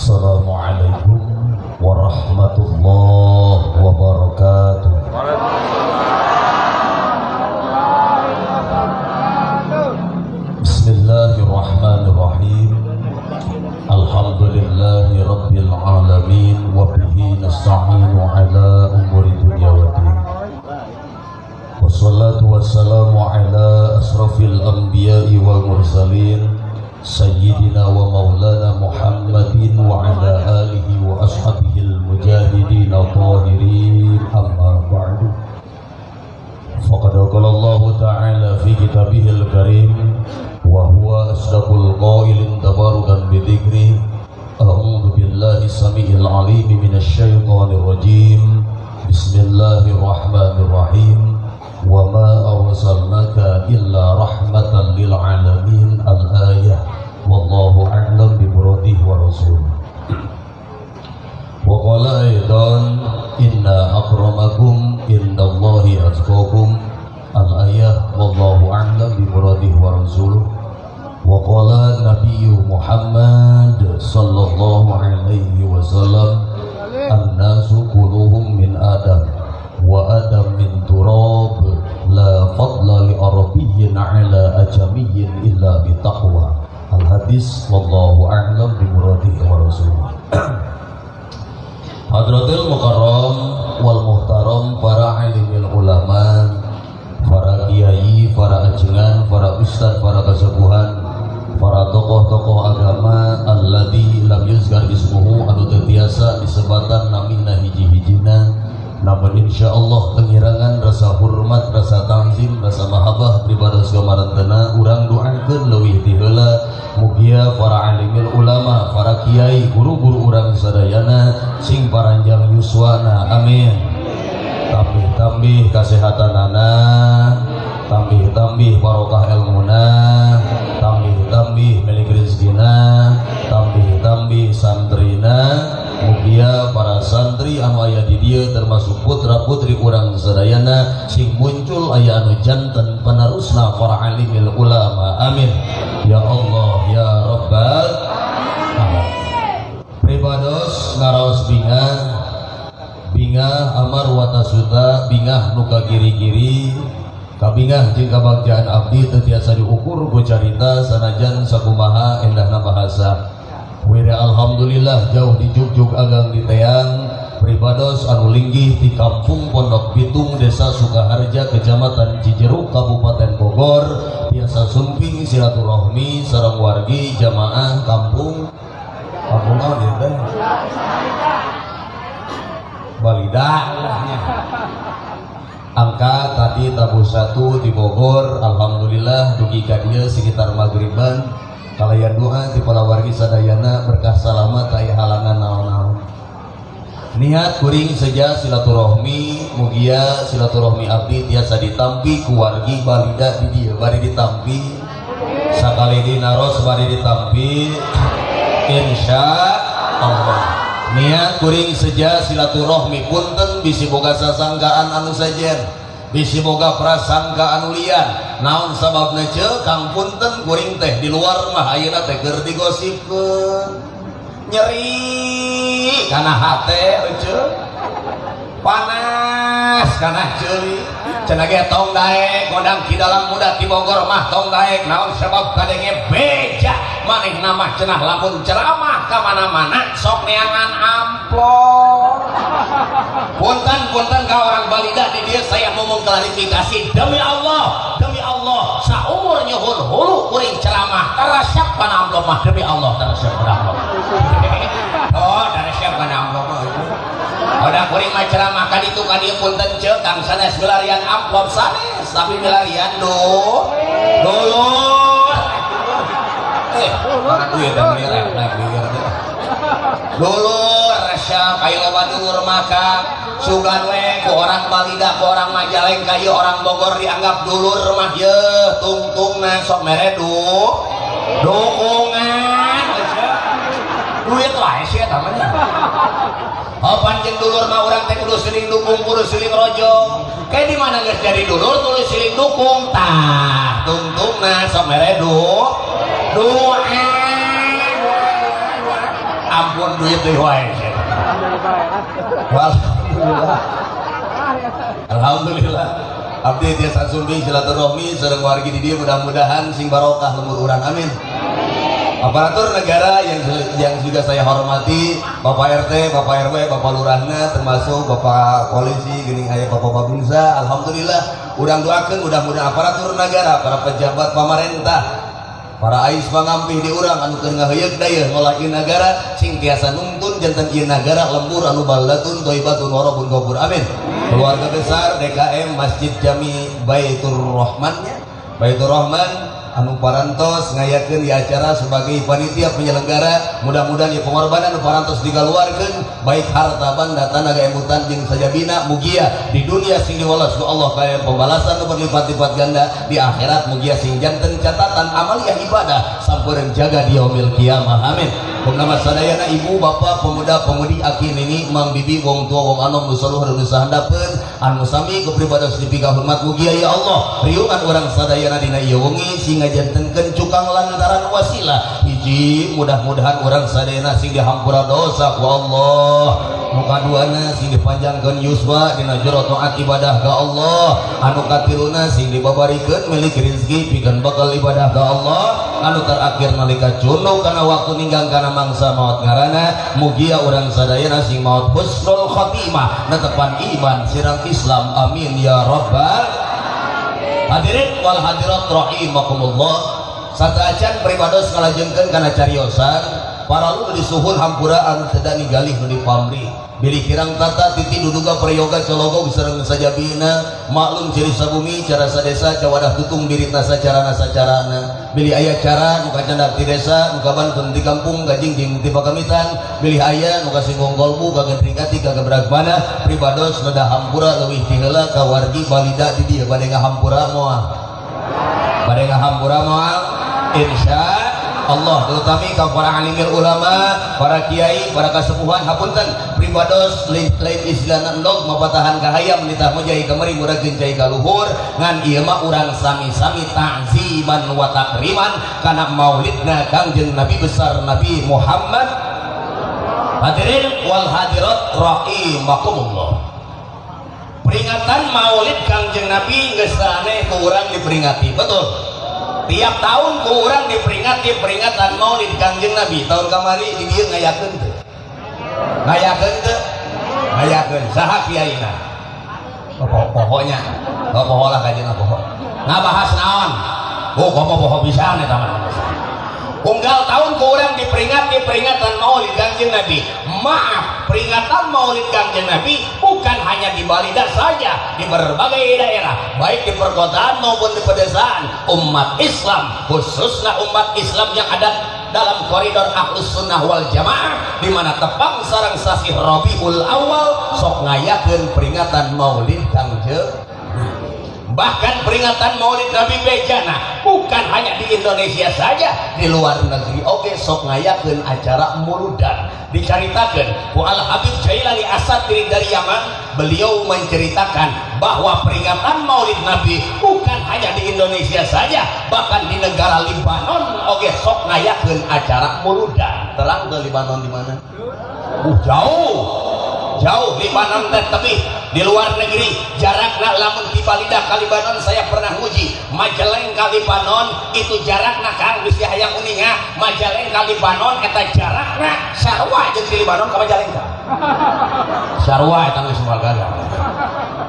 Assalamualaikum warahmatullahi wabarakatuh. Bismillahirrahmanirrahim. Alhamdulillahi rabbil alamin wa bihi nasta'inu ala umuri dunya waddin. Wassalatu wassalamu ala asrafil anbiya'i wal mursalin sayyidina wa maulana Muhammadin wa ala alihi wa ashabihil mujahidin tahirin, amma ba'du. Faqad qala Allah ta'ala fi kitabihil karim wa huwa asdaqul qailin tabarukan bi dzikri. A'udzu billahi samiil alim minasy syaithanir rajim. Bismillahirrahmanirrahim. Wa ma arsalnaka illa rahmatan lil alamin. Al-ayah. Wallahu a'lam bi muradihi wa rasulih. Wa qala aidan inna akramakum indallahi atqakum. Al-ayah. Wallahu a'lam bi muradihi wa rasuluh. Wa qala nabiyyu Muhammad sallallahu alaihi wasallam, an-nasu kulluhum min Adam wa Adam min turab, la fadla li arabiyyin ala ajamiyyin illa bi taqwa. Al hadis. Wallahu a'lam bi muradihi wa rasulih. Hadratil mukarram wal muhtaram, para alimil ulama, para kiai, para ajengan, para ustad, para kasepuhan, para tokoh-tokoh agama alladzi lam yuzkar ismuhu anu teu tiasa disebatan namina hiji-hijina, namun insyaallah pengirangan rasa hormat, rasa tangzim, rasa mahabbah pribados kamarentena urang doakeun leuwih ti heula mugia para alimil ulama, para kiai, guru-guru urang sadayana sing paranjang yuswana, amin. Tambih-tambih kasehatanana, tambih-tambih barokah ilmuna, tambih-tambih milik rezekina, tambih-tambih santrina. Mugia para santri anu aya di dieu termasuk putra-putri urang sadayana sing muncul aya anu janten penerusna para alimil ulama, amin. Ya Allah ya Rabbal alamin. Pribados ngaraos bingah bingah amar watasuta bingah nu kagiri-giri kabingah jeung kabagjaan abdi teu tiasa diukur ku carita sanajan sakumaha endahna bahasa. Wira alhamdulillah jauh dijugjug agang di teang pribados anu linggih di kampung Pondok Bitung, Desa Sukaharja, Kecamatan Cijeruk, Kabupaten Bogor, biasa sumping silaturahmi sareng wargi jamaah kampung kampung naon ieu teh? Balida lahnya. Angka tadi tabuh 1 di Bogor, alhamdulillah dugi ka dieu sekitar maghriban. Kalayan doa ti para wargi sadayana berkah salamat aya halangan naon-naon. Niat kuring seja silaturahmi, mugia silaturahmi abdi tiasa ditampi ku wargi balida di dieu bari ditampi. Sakali dinaros bari ditampi, insya Allah. Niat kuring seja silaturahmi punten bisi boga sasangkaan anu sejen, bisi boga prasangka anu lian. Naon sababna ceu kang punten kuring teh di luar mah ayeuna teh keur digosipkeun. Nyeri kana hate euceu, panas kana ceuli. Cenah ge tong daek gondang ki dalam muda ti Bogor mah tong daek. Naon sabab kadenge beja manehna mah cenah lamun ceramah ka mana-mana sok neangan amplop. Punten-punten ka orang balida di dieu saya mau mengklarifikasi, demi Allah, demi Allah saumur nyuhun hulu kuring ceramah tarasap kana amplop mah, demi Allah tarasap kana amplop. Oh, tarasap kana amplop mah. Udah kuring mah ceramah ka ditu ka dieu punten ceu kang sanes milarian amplop sanes, tapi milarian dulur. Mana duit teh meuli reflek lieur teh. Dulur resep aya loba dulur maka sugan we ku orang Balida ku orang Majalengka ieu orang Bogor dianggap dulur mah yeuh tungtungna sok mere dukungan duit wae sih eta mah. Oh panjen dulur mah urang teh kudu siling dukung kudu siling rojo. Kayak di mana geus jadi dulur kudu siling dukung tah tungtungna sok mere dukungan. Ampun Mohon duit deui wae. Alhamdulillah. Alhamdulillah. Abdi tiasa sumbing silaturahmi sareng wargi di dieu mudah-mudahan sing barokah lembur urang, amin. Aparatur negara yang juga saya hormati, Bapak RT, Bapak RW, Bapak Lurahna, termasuk Bapak Polisi, geuning aya Bapak Babinsa, alhamdulillah. Urang doakeun mudah-mudahan aparatur negara, para pejabat pamarentah, para ais pangampih di urang anu keur ngaheuyeuk dayeuh ngolah ieu nagara sing tiasa nungtun janten ieu nagara lembur anu baldatun thayyibatun wa rabbun ghafur, amin. Keluarga besar DKM Masjid Jami Baitur Rahmannya, Baitur Rahman anu parantos ngayakeun di acara sebagai panitia penyelenggara, mudah-mudahan ieu pengorbanan anu parantos digaluarkeun baik harta banda tanaga emutan jeung sajabina mugia di dunia sing diwales ku Allah kalian pembalasan nu berlipat-lipat ganda di akhirat mugia sing janten catatan amaliyah ibadah sampeureun jaga di yaumil kiamah, amin. Purnama sadayana ibu bapak pemuda pemudi aki nini mang bibi wong tua wong anom nu saluhur nu sahandapeun anu sami kepribados dipika hormat mugia ya Allah riungan urang sadayana dina ieu wengi sing ngajantenkeun cukang lantaran wasilah hiji mudah-mudahan urang sadayana sing dihampura dosa ku Allah, nu kaduana sing dipanjangkeun yuswa dina jero taat ibadah ka Allah, anu katiluna sing dibabarikeun milik rezeki pikeun bakal ibadah ka Allah, anu terakhir nalika cunduk kana waktu ninggang kana mangsa maut ngaranna mugia urang sadayana sing maut husnul khatimah netepan iman sirang Islam, amin ya rabbal hadirin wal hadirat rahimakumullah. Sateuacan pribados ngalajengkeun kana cariosan para lu disuhun hampura anu teu nigalih nu dipamri bilih kirang tata titi duduga prayoga cologo sareng sajabina maklum ciri sabumi cara sadesa cawadah tutung biritna sacarana sacarana bilih aya cara nu kacandak ti desa nu kabantun ti kampung gajingjing ti pakamitan bilih aya nu kasinggung kolbu kagendring ati kagebrak manah pribados ledah hampura leuwih ti heula ka wargi balida di dieu bade ngahampura moal bade ngahampura moal insya Allah, terutama ka para alimil ulama, para kiai, para kasepuhan hapunten pribados lain istilahna endog mapatahan ka hayam nitah mujai kamari muragkeun cai ka luhur ngan ieu mah urang sami-sami ta'ziman wa takriman kana maulidna Kangjeng Nabi besar Nabi Muhammad. Hadirin wal hadirat rahimakumullah. Peringatan maulid Kangjeng Nabi geus aneh ku urang diperingati, betul? Tiap tahun ku urang diperingati peringatan Maulid Kangjeng Nabi. Tahun kamari di dieu ngayakeun teu? Ngayakeun teu? Ngayakeun. Saha kiaina? Pokoknya. Oh, poho lah kajeuna poho. Ngabahas naon? Oh, komo poho pisan eta mah. Unggal tahun ku urang diperingati peringatan Maulid Kangjeng Nabi. Maaf, peringatan Maulid Kangjeng Nabi bukan hanya di Balida saja, di berbagai daerah, baik di perkotaan maupun di pedesaan, umat Islam, khususnya umat Islam yang ada dalam koridor Ahlus Sunnah wal Jamaah, di mana tepang sareng sasih Rabiul Awal sok ngayakeun peringatan Maulid Kangjeng Nabi. Bahkan peringatan Maulid Nabi Bejana bukan hanya di Indonesia saja, di luar negeri oke sok ngayakeun acara muludan. Dicaritakeun ku Al Habib Jailani Asatiri dari Yaman, beliau menceritakan bahwa peringatan Maulid Nabi bukan hanya di Indonesia saja, bahkan di negara Libanon oke sok ngayakeun acara muludan. Terang ke Libanon di mana? Jauh. Jauh Libanon teh tebih di luar negeri, jarakna lamun ti Balida ka Libanon saya pernah nguji Majalengka Libanon itu jarakna Kang bisi hayang uninga Majalengka Libanon eta jarakna sarua jeung di Libanon ka Majalengka sarua eta geus moal gagal.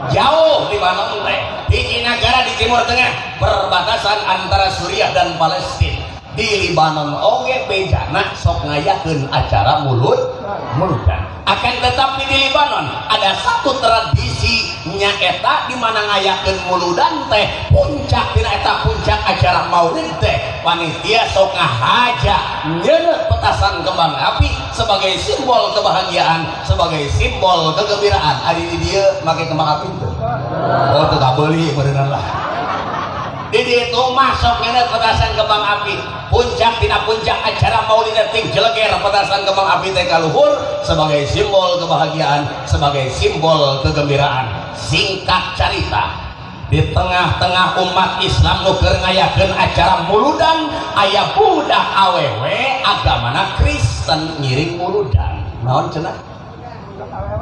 Jauh Libanon teh hiji nagara di Timur Tengah, perbatasan antara Suriah dan Palestina. Di Libanon oge bejana sok ngayakeun acara mulut muludan. Akan tetapi di Libanon ada satu tradisi nyaeta di mana ngayakeun muludan teh puncak dina eta puncak acara maulid teh panitia sok ngahaja nyeuneuh petasan kembang api sebagai simbol kebahagiaan, sebagai simbol kegembiraan. Ari di dieu make kembang api teu? Oh teu kabeuli beuneunan lah. Di dieu masuk nyeuneuh petasan kembang api. Puncak dina puncak acara maulid ting jeleger petasan kembang api teh kaluhur sebagai simbol kebahagiaan, sebagai simbol kegembiraan. Singkat cerita, Di tengah-tengah umat Islam nu keur ngayakeun acara muludan aya budak awewe agamana Kristen ngiring muludan. Naon cenah?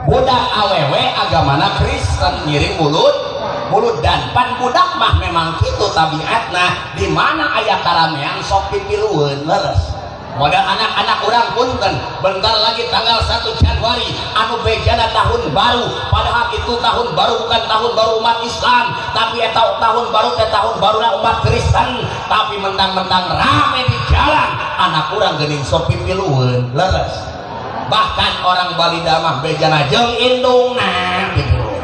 Budak awewe agamana Kristen ngiring muludan. Pan budak mah memang kitu tabiatna, di mana aya karamean sok pipilueun leres. Modal anak-anak urang punten, bentar lagi tanggal 1 Januari anu bejana tahun baru, padahal itu tahun baru bukan tahun baru umat Islam, tapi eta tahun baru teh tahun baruna umat Kristen, tapi mentang-mentang rame di jalan anak urang geuning sok pipilueun leres. Bahkan orang Balida mah bejana jeung indungna pipilueun.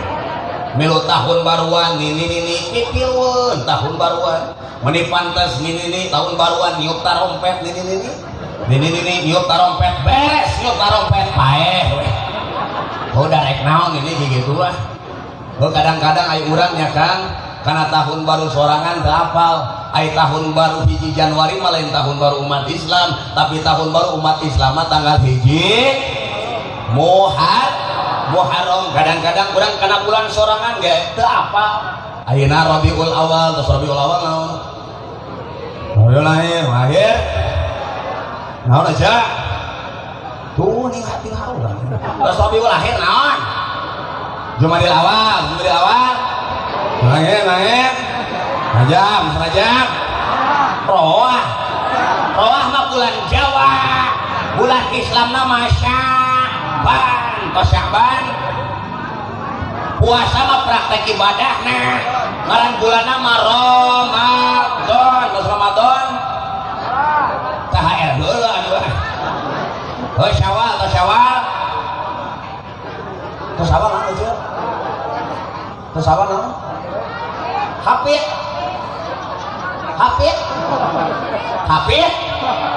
Milu tahun baruan nini nini pipilueun tahun baruan. Meni pantes nini nini tahun baruan niup tarompet nini nini. Nini nini niup tarompet beres niup tarompet paeh weh. Udah rek naon ini gitu ah. Oh kadang-kadang ai urang nya Kang karena tahun baru sorangan teu apal. Ai tahun baru 1 Januari mah lain tahun baru umat Islam, tapi tahun baru umat Islam mah tanggal 1 Muharram. Kadang-kadang urang kana bulan sorangan ge teu apal. Ayeuna Rabiul Awal, terus Rabiul Awal naon? Rabiul lahir, lahir. Naon aja? Tuh ning hati urang. Terus Rabiul akhir naon? Jumadil Awal, Jumadil Awal. Lahir, lahir. Rajab, Rajab. Roah. Roah mah bulan Jawa. Bulan Islam mah Sya'ban. Tos Sya'ban. Puasa mah praktek ibadahna. Ngaran bulanna mah Ramadan. Tos Ramadan. THR heula aduh. Oh Syawal, tos Syawal. Tos Syawal naon eueuh? Tos Syawal naon? Hafid. Hafid. Hafid.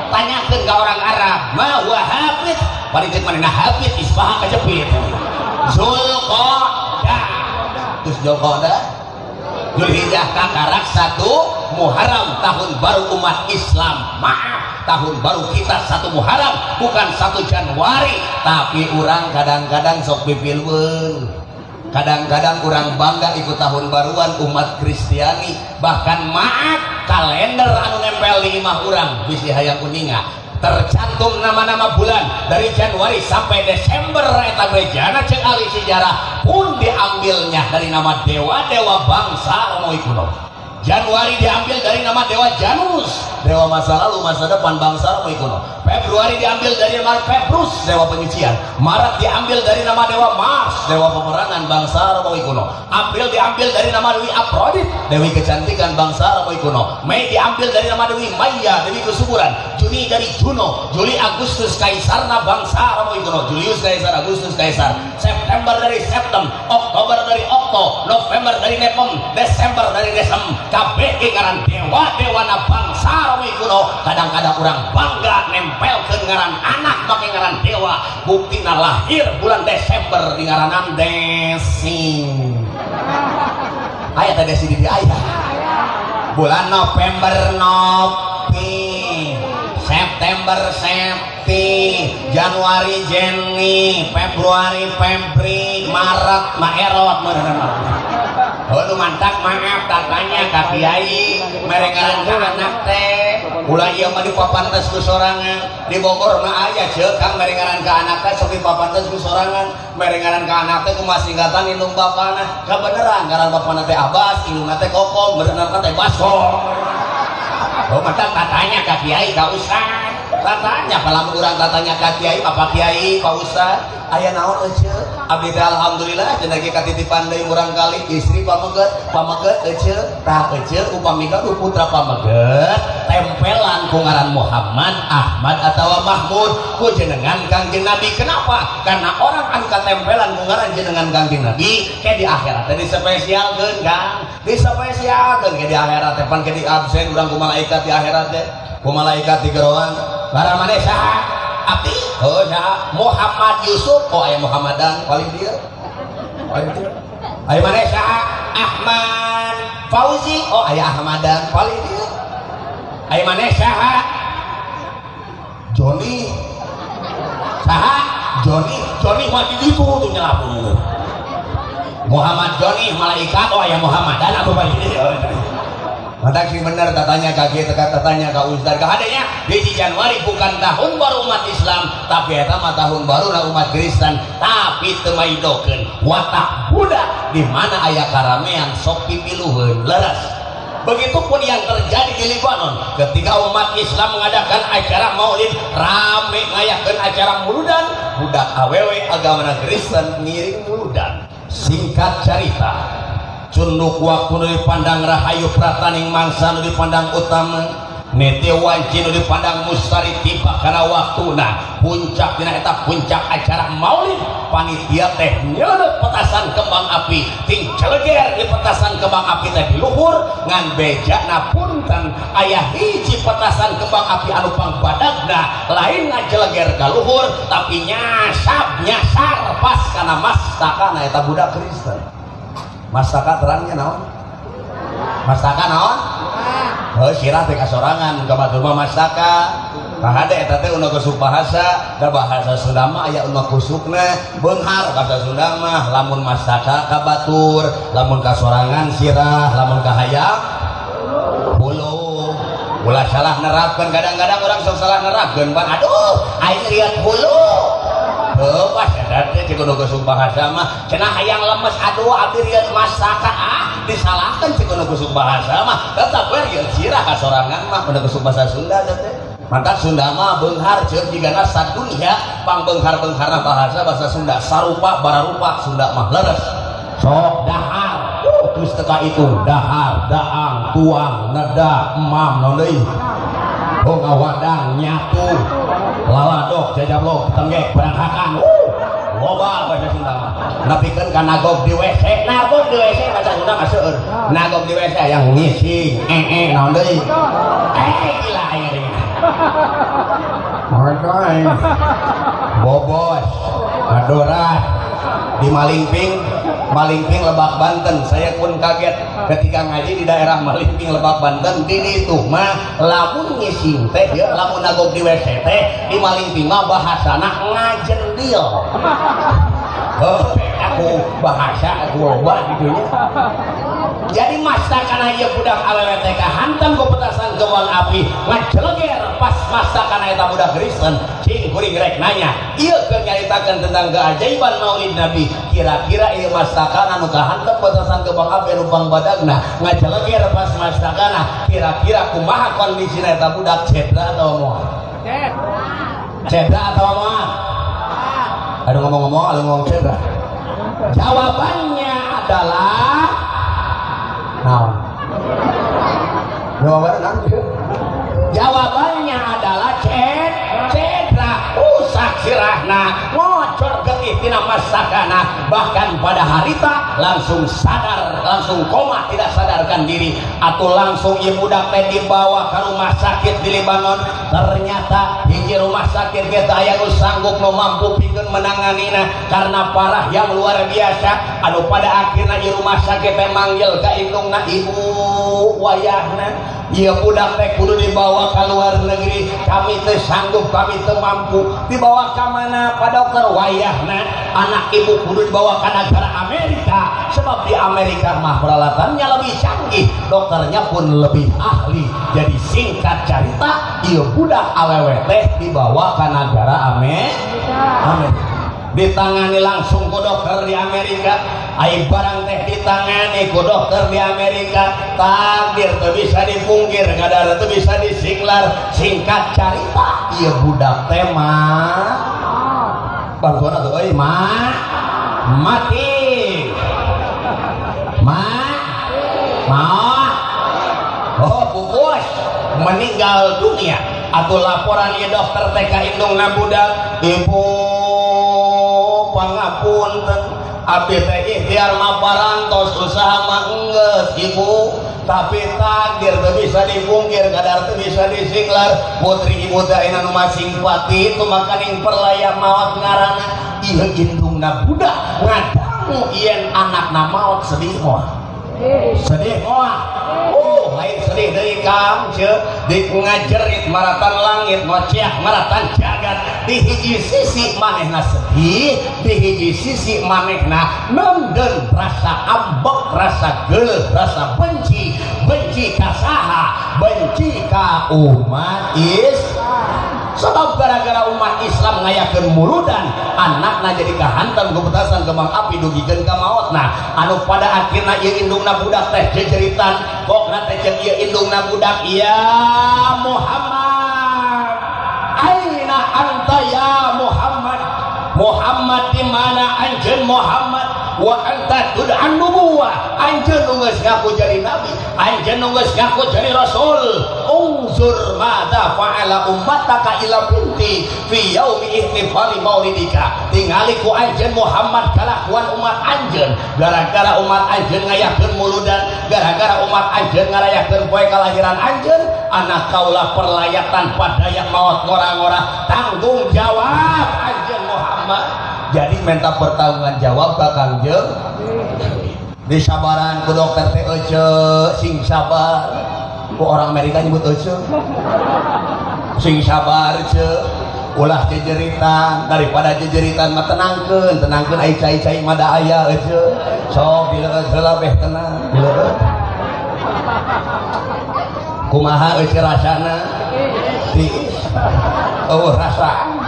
Tanyakeun ka orang Arab, ma huwa hafid? Bari ceuk manehna hafid isbaha kajepit. Zulqa'dah. Terus Zulqa'dah. Zulhijjah kakarak 1 Muharram tahun baru umat Islam. Maaf, tahun baru kita 1 Muharram bukan 1 Januari, tapi urang kadang-kadang sok pipilueun. Kadang-kadang urang bangga ikut tahun baruan umat Kristiani, bahkan maaf kalender anu nempel di imah urang bisi hayang uninga tercantum nama-nama bulan dari Januari sampai Desember eta bejana ceuk ahli sejarah pun diambilnya dari nama dewa-dewa bangsa Romawi kuno. Januari diambil dari nama dewa Janus, dewa masa lalu masa depan bangsa Romawi kuno. Februari diambil dari nama Februs, dewa penyucian. Maret diambil dari nama dewa Mars, dewa peperangan bangsa Romawi kuno. April diambil dari nama dewi Aphrodite, dewi kecantikan bangsa Romawi kuno. Mei diambil dari nama dewi Maya, dewi kesuburan. Juni dari Juno, Juli Agustus kaisarna bangsa Romawi kuno, Julius Kaisar, Agustus Kaisar. September dari Septem, Oktober dari Okto, November dari Nepem, Desember dari Desem. Kabeh ngaran dewa-dewana bangsa Romawi kuno. Kadang-kadang orang bangga nempelkeun ngaran anak make ngaran dewa, buktina lahir bulan Desember di ngaranan Desi. Aya teh Desi di aya. Bulan November Nopi, September Septi, Januari Jeni, Februari Febri, Maret Maerot meureun. Oh nu mantak maaf tatanya ka kiai mere ngaran ka anak teh ulah ieu mah dipapantes ku sorangan. Di Bogor mah aya ceuk Kang mere ngaran ka anak teh sok dipapantes ku sorangan, mere ngaran ka anak teh kumaha singkatan indung bapana. Kabeneran ngaran bapana teh Abbas, indungna teh Kokom, berenang teh Baskom. Oh mantak tatanya ka kiai ka ustad. Tatanya palamun urang tatanya ka kiai, Bapak Kiai, Pak Ustad, aya naon eceu? Abdi teh alhamdulillah cenah ge katitipan deui murang kali istri pameget, pameget eceu, tah eceu upami gaduh putra pameget, tempelan ku ngaran Muhammad, Ahmad atawa Mahmud ku jenengan Kangjeng Nabi. Kenapa? Karena orang anu katempelan ku ngaran jenengan Kangjeng Nabi ke di akhirat teh dispesialkeun Kang. Dispesialkeun ke di akhirat teh pan ke di absen urang ku malaikat di akhirat teh. Ku malaikat di geroan. Barang maneh saha? Abdi? Oh saha? Muhammad Yusuf. Oh aya Muhammadan paling dieu. Paling dieu. Aya maneh saha? Ahmad Fauzi. Oh aya Ahmadan paling dieu. Aya maneh saha? Joni. Saha? Joni. Joni mah di ditu tuh nyelapun. Muhammad Joni malaikat oh aya Muhammadan atuh bari Matak sih bener katanya kaget katanya ka ustaz kahadenya 1 Januari bukan tahun baru umat Islam tapi eta mah tahun baru na umat Kristen tapi teu maidokeun watak budak di mana aya karamean sok pipiluheun leres. Begitupun yang terjadi di Lebanon ketika umat Islam mengadakan acara maulid rame ngayakeun acara muludan budak awewe agama Kristen ngiring muludan. Singkat cerita cunduk waktu nu dipandang rahayu prataning mangsa nu dipandang utama nete wanci nu dipandang mustari tiba kana waktuna puncak dina eta puncak acara maulid panitia teh nyeuleut petasan kembang api ting celeger di petasan kembang api teh di luhur ngan bejana punten aya hiji petasan kembang api anu pangbadagna lain ngajeleger ka luhur tapi nyasab nyasar pas kana mastakana eta budak Kristen. Mastaka terangnya naon? Mastaka naon? Heuh sirah teh kasorangan ka batur mah mastaka. Kahade eta teh uno kusuk bahasa, da bahasa Sunda mah aya uno kusukna, beunghar bahasa Sunda mah lamun mastaka ka batur, lamun kasorangan sirah, lamun kahayang hulu. Ulah salah nerapkeun kadang-kadang orang sok salah nerapkeun pan aduh aing liat hulu. Heuh pas eta teh cek nu kusuk bahasa mah cenah hayang lemes aduh abdi rieut mastaka ah disalahkeun cek nu kusuk bahasa mah tetep we rieut sirah kasorangan mah nu kusuk bahasa Sunda teh. Mantap Sunda mah beunghar ceur jigana sadunya pangbeunghar-beungharna bahasa Sunda sarupa bararupa Sunda mah leres. Sok dahar terus teka itu dahar daang tuang neda emam naon deui oh ngawadang nyatu laladok jajablok tenggek beranghakan loba bahasa Sunda mah nepikeun ka nagog di WC nagog di WC bahasa Sunda mah seueur nagog di WC yang ngising naon deui gila aing deui bobos adorat di Malingping Lebak Banten. Saya pun kaget ketika ngaji di daerah Malingping Lebak Banten di ditu mah lamun ngising teh ya lamun nagog di WC teh di Malingping mah bahasana ngajendil. Oh, aku bahasa aku loba gitu nya. Jadi mastakana ieu budak awewe teh kahantam ku petasan kembang api ngajeleger pas mastakana eta budak Kristen cing kuring rek nanya ieu keur nyaritakeun tentang keajaiban Maulid Nabi kira-kira ieu mastakana nu kahantam petasan kembang api anu pangbadagna ngajeleger pas mastakana kira-kira kumaha kondisina eta budak cedera atawa moal? Cedera atawa moal? Aduh ngomong-ngomong, aduh ngomong cedera. Jawabannya adalah naon? Jawabannya naon? Jawabannya adalah cedera, rusak sirahna, ngocor getih tina masakana, bahkan pada harita langsung sadar, langsung koma tidak sadarkan diri, atau langsung ieu budak teh dibawa ke rumah sakit di Lebanon. Ternyata hiji rumah sakit kita aya nu sanggup nu mampu pikeun menanganina karena parah yang luar biasa. Anu pada akhirna di rumah sakit teh manggil ka indungna, ibu wayahna ieu budak teh kudu dibawa ke luar negeri, kami teu sanggup, kami teu mampu. Dibawa ka mana Pak Dokter? Wayahna anak ibu kudu dibawa ke negara Amerika, sebab di Amerika mah peralatannya lebih canggih, dokternya pun lebih ahli. Jadi singkat cerita ieu budak awewe teh dibawa ke negara Amerika, ditangani langsung ku dokter di Amerika. Ai barang teh ditangani ku dokter di Amerika, takdir teu bisa dipungkir, ngadara teu bisa disinglar. Singkat carita ieu budak teh mah bantuan atuh euy mah mati ma oh pupus meninggal dunia. Atau laporan ieu dokter teh ka indungna budak, ibu pangapunten abdi teh ikhtiar mah parantos usaha mah enggeus ibu, tapi takdir teu bisa dipungkir, kadar teu bisa disinglar. Putri ibu teh ayeuna nu masing pati itu makaning perlaya maot ngaranna ieu indungna budak ngadangu yen anakna maot sedih moal. Sedih moal? Lain sedih deui Kang Ceu, di ngajerit maratan langit, ngociak maratan jagat. Di hiji sisi manehna sedih, di hiji sisi manehna nenden rasa ambek, rasa geuleuh, rasa benci. Benci ka saha? Benci ka umat Islam. Sebab gara-gara umat Islam ngayakeun muludan, anakna jadi kahantam ku petasan kembang api dugikeun ka maotna. Anu pada akhirna ieu indungna budak teh jejeritan, pokna teh ceuk ieu indungna budak, ya Muhammad, aina anta ya Muhammad? Muhammad di mana anjeun Muhammad? Wa anta tud'an nubuwah, anjeun nu geus ngaku jadi nabi, anjeun nu geus ngaku jadi rasul. Unzur madza fa'ala ummataka ila binti fi yaumi ihtifali maulidika. Tingali ku anjeun Muhammad kalakuan umat anjeun, gara-gara umat anjeun ngayakeun muludan, gara-gara umat anjeun ngarayakeun poe kalahiran anjeun, anak kaula perlayatan padaya maot ngora-ngora. Tanggung jawab anjeun Muhammad. Jadi minta pertanggungan jawab ka Kangjeng. Disabaran ku dokter teh ece, sing sabar. Ku orang Amerika nyebut ece. Sing sabar ce, ulah jejeritan, daripada jejeritan mah tenangkeun, tenangkeun ai cai-cai mah da aya ece. Sok dileueut heula beh tenang, dileueut. Kumaha ece rasana? Tiis. Eueuh rasa.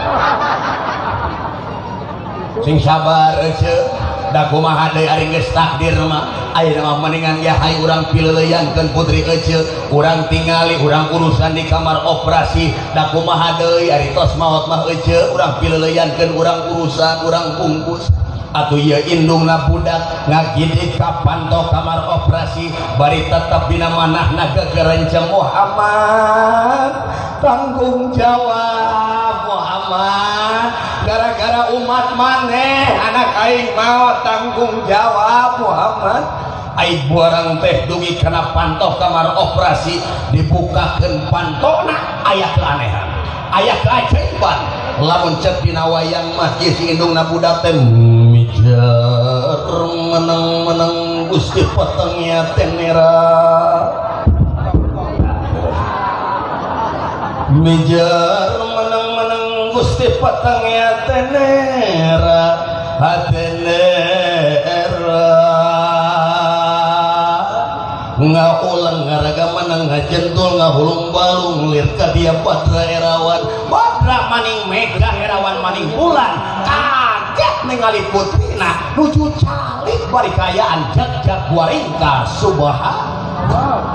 Sing sabar ece, da kumaha deui ari geus takdir mah. Ayeuna mah mendingan ya hay urang pileuleyankeun putri ece, urang tingali urang urusan di kamar operasi, da kumaha deui ari tos maot mah ece, urang pileuleyankeun urang urusan, urang bungkus. Atuh ieu indungna budak ngagidik ka panto kamar operasi, bari tetep dina manahna gegerencem Muhammad, tanggung jawab Muhammad, gara-gara umat maneh anak aing maot, tanggung jawab Muhammad. Ai buarang teh dugi kana panto kamar operasi, dibukakeun pantona aya keanehan, aya keajaiban. Lamun cek dina wayang mah ieu si indungna budak teh mijer meneng-meneng Gusti petengnya tenera, mijer meneng-meneng Gusti petengnya tenera, hatenera ngaulang ngaraga menang ngajentul ngahulung balung lir ka dia Badra Erawan, Badra maning mega Erawan maning bulan. Kaget ningali putrina nuju calik bari kaayaan jag-jag waringka subhanallah.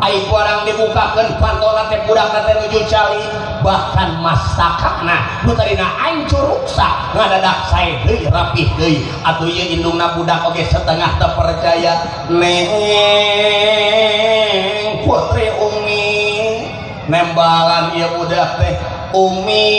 Ai barang dibukakeun pantona teh budakna teh nuju calik, bahkan mastakana nu tadina hancur ruksak ngadadak sae deui rapih deui. Atuh ieu indungna budak oge setengah teu percaya. Neng putri Umi nembalan ieu budak teh, Umi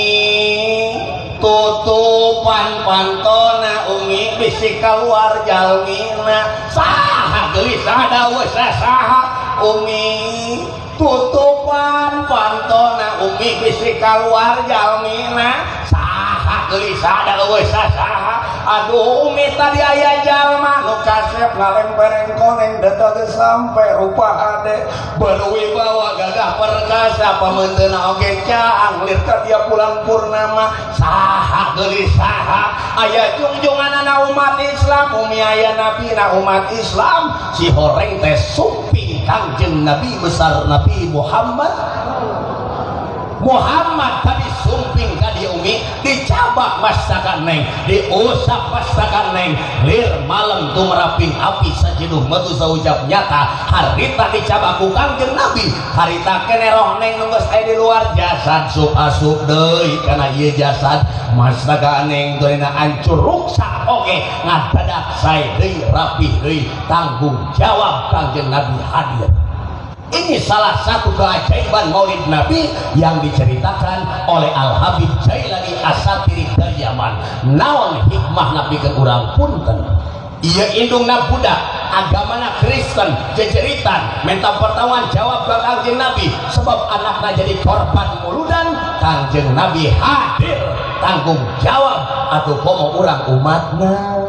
tutupan pantona Umi bisi kaluar jalmina. Saha gelisah daweuh saha Umi tutupan pantona Umi bisi kaluar jalmina. Saha gelisah daweuh saha. Aduh Umi tadi aya jalma nu kasep ngalempereng koneng deteg sampe rupa ade berwibawa gagah perkasa pamenteuna oge caang lir ka dia pulang purnama. Saha gelisah aya jungjunganana umat Islam, Umi aya nabina umat Islam. Si horeng teh sumping Kangjeng Nabi besar Nabi Muhammad. Muhammad tadi sumping ka di Umi, dicabak masakan neng, diusap masakan neng, lir malam tumeraping api sajenuh metu saucap nyata. Harita dicabak ku Kangjeng Nabi, harita kene roh neng nu geus aya di luar jasad sup asup deui kana ieu jasad masakan neng teu hancur ruksak oge ngadadak sae deui rapih deui. Tanggung jawab Kangjeng Nabi hadir. Ini salah satu keajaiban Maulid Nabi yang diceritakan oleh Al-Habib Jailani Asatiri dari Yaman. Naon hikmah Nabi ke urang punten? Ieu indungna budak, agamana Kristen, jejeritan, minta pertanggungan jawab ke Kangjeng Nabi sebab anakna jadi korban muludan. Kangjeng Nabi hadir tanggung jawab atuh komo urang umatna.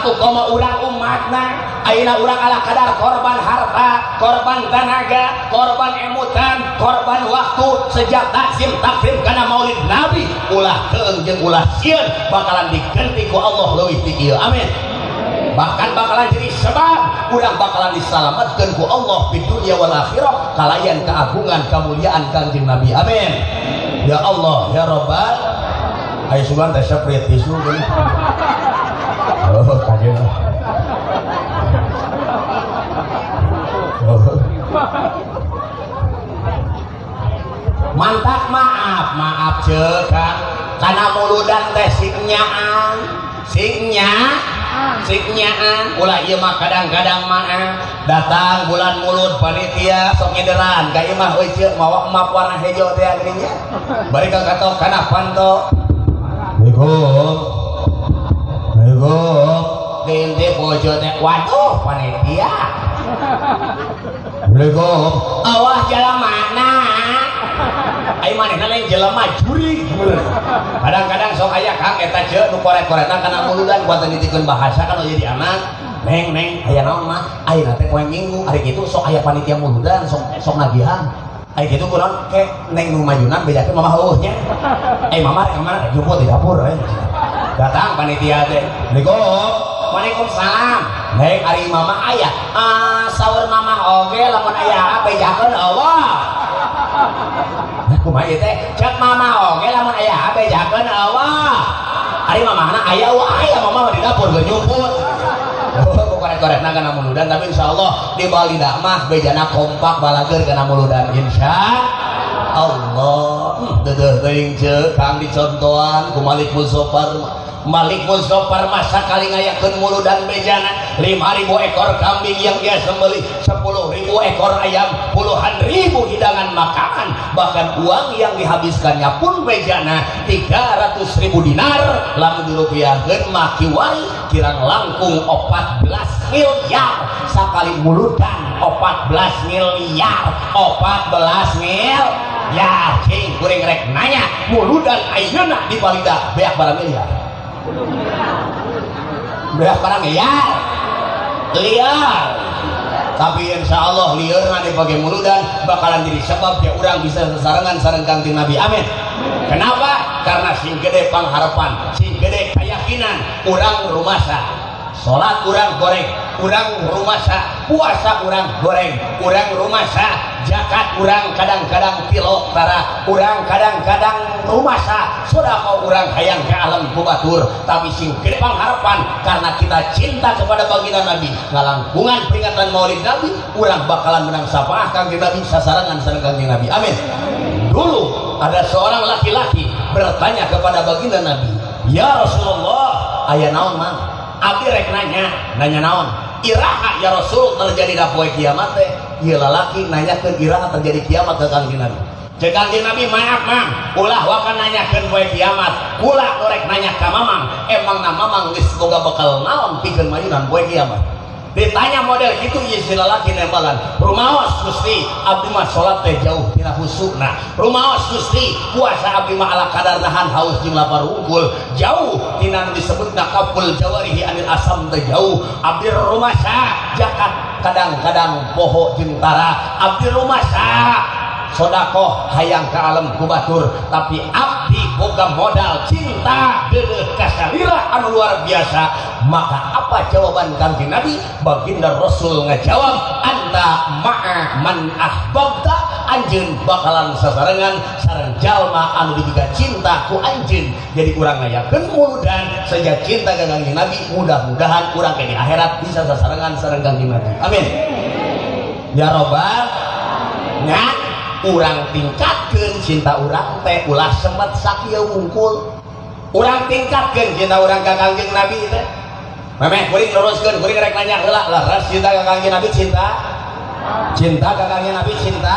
Atuh komo urang umatna ayeuna urang ala kadar korban harta, korban tenaga, korban emutan, korban waktu sejak takzim takrim kana Maulid Nabi ulah keung jeung ulah sieun bakalan diganti ku Allah leuwih ti ieu. Amin. Bahkan bakalan jadi sebab urang bakalan disalamatkeun ku Allah di dunia wal akhirah kalayan keagungan kemuliaan Kangjeng Nabi. Amin. Ya Allah ya Rabbal. Ayo sugan teh seprit tisu geuning. Oh, kajeun. Oh. Mantap maaf, maaf ceuk Kang. Kana muludan teh sing nyaan, sing nyaan. Ulah ieu mah kadang-kadang maaf. Datang bulan mulud panitia sok ngederan ka imah euy ceuk mawa map warna hejo teh geuning nya. Bari ka katok kana panto. Assalamualaikum. Assalamualaikum. Dente bojo teh waduh panitia. Assalamualaikum. Awah jalamana. Ayo manehna lain jelema jurig. Kadang-kadang sok aya Kang eta ceuk nu koret-koretan kana muludan kuat nitikeun bahasa kan jadi anak. Neng neng aya naon mah? Ayeuna teh poe Minggu ari kitu sok aya panitia muludan sok sok nagihan. Ari kitu kunaon ke neng nu majunan bejakeun mamah eueuh nya. Eh mama rek mana rek jemput di dapur we. Datang panitia teh. Assalamualaikum. Waalaikumsalam. Neng ari mama aya. Ah saur mama oge lamun aya bejakeun eueuh. Kumaha ieu teh? Cek mama oge lamun aya bejakeun eueuh. Ari mamahna aya wae aya mama di dapur geus nyumput. Oh, koret-koretna kana muludan tapi insyaallah di Balida mah bejana kompak balager kana muludan insya Allah. Dedeuh teuing ceuk Kang dicontohan ku Malik Muzaffar. Malik Muzaffar masa kali ngayakeun muludan bejana 5.000 ekor kambing yang dia sembelih, 10.000 ekor ayam, puluhan ribu hidangan makanan, bahkan uang yang dihabiskannya pun bejana 300.000 dinar, lamun dirupiahkeun mah kiwari kirang langkung 14 miliar sakali muludan 14 miliar 14 miliar cing kuring rek nanya muludan ayeuna di Balida beak barang miliar beak barang miliar liar. Tapi insya Allah liurna dipakai muludan bakalan jadi sebab ya urang bisa sesarengan sareng Kangjeng Nabi. Amin. Kenapa? Karena sing gede pangharapan, sing gede keyakinan urang rumasa salat urang goreng, urang rumasa puasa urang goreng, urang rumasa zakat urang kadang-kadang tilok tara, urang kadang-kadang rumasa sedekah urang hayang ke alam kubatur. Tapi sing gede pangharapan karena kita cinta kepada baginda Nabi, ngalangkungan peringatan Maulid Nabi, urang bakalan menang syafaah Kangjeng Nabi sasarengan sareng Kangjeng Nabi. Amin. Dulu ada seorang laki-laki bertanya kepada baginda Nabi, "Ya Rasulullah, aya naon mang?" Abdi rek nanya, nanya naon? Iraha ya Rasul terjadi da poe kiamat teh? Ieu lalaki nanyakeun iraha terjadi kiamat ka Kangjeng Nabi. Ceuk Kangjeng Nabi, maaf mang, ulah waka nanyakeun poe kiamat, kula nu rek nanya ka mamang, emangna mamang geus boga bekal naon pikeun mayunan poe kiamat? Ditanya model gitu ieu si lalaki nembalan, rumaos Gusti, abdi mah salat teh jauh tina husukna. Rumaos Gusti, puasa abdi mah ala kadar nahan haus jeung lapar unggul, jauh tina nu disebutna kaful jawarihi anil asam teh jauh. Abdi rumasa zakat kadang-kadang poho jeung tara, abdi rumasa sodakoh hayang ke alam kubatur, tapi abdi boga modal cinta deudeuh kasalira anu luar biasa. Maka apa jawaban Kangjeng Nabi? Baginda Rasul ngajawab, anta ma'a man ahbabta, anjeun bakalan sasarengan sareng jalma anu dibiga cinta ku anjeun. Jadi urang ngayakeun muludan sejak cinta ka Kangjeng Nabi, mudah-mudahan urang ke di akhirat bisa sasarengan sareng Kangjeng Nabi. Amin. Ya robbal nya urang tingkatkeun cinta urang teh ulah semet sakieu wungkul. Urang tingkatkeun cinta urang ka Kangjeng Nabi teh. Memeh kuring luruskeun, kuring rek nanya heula, leres cinta ka Kangjeng Nabi cinta? Cinta ka Kangjeng Nabi cinta?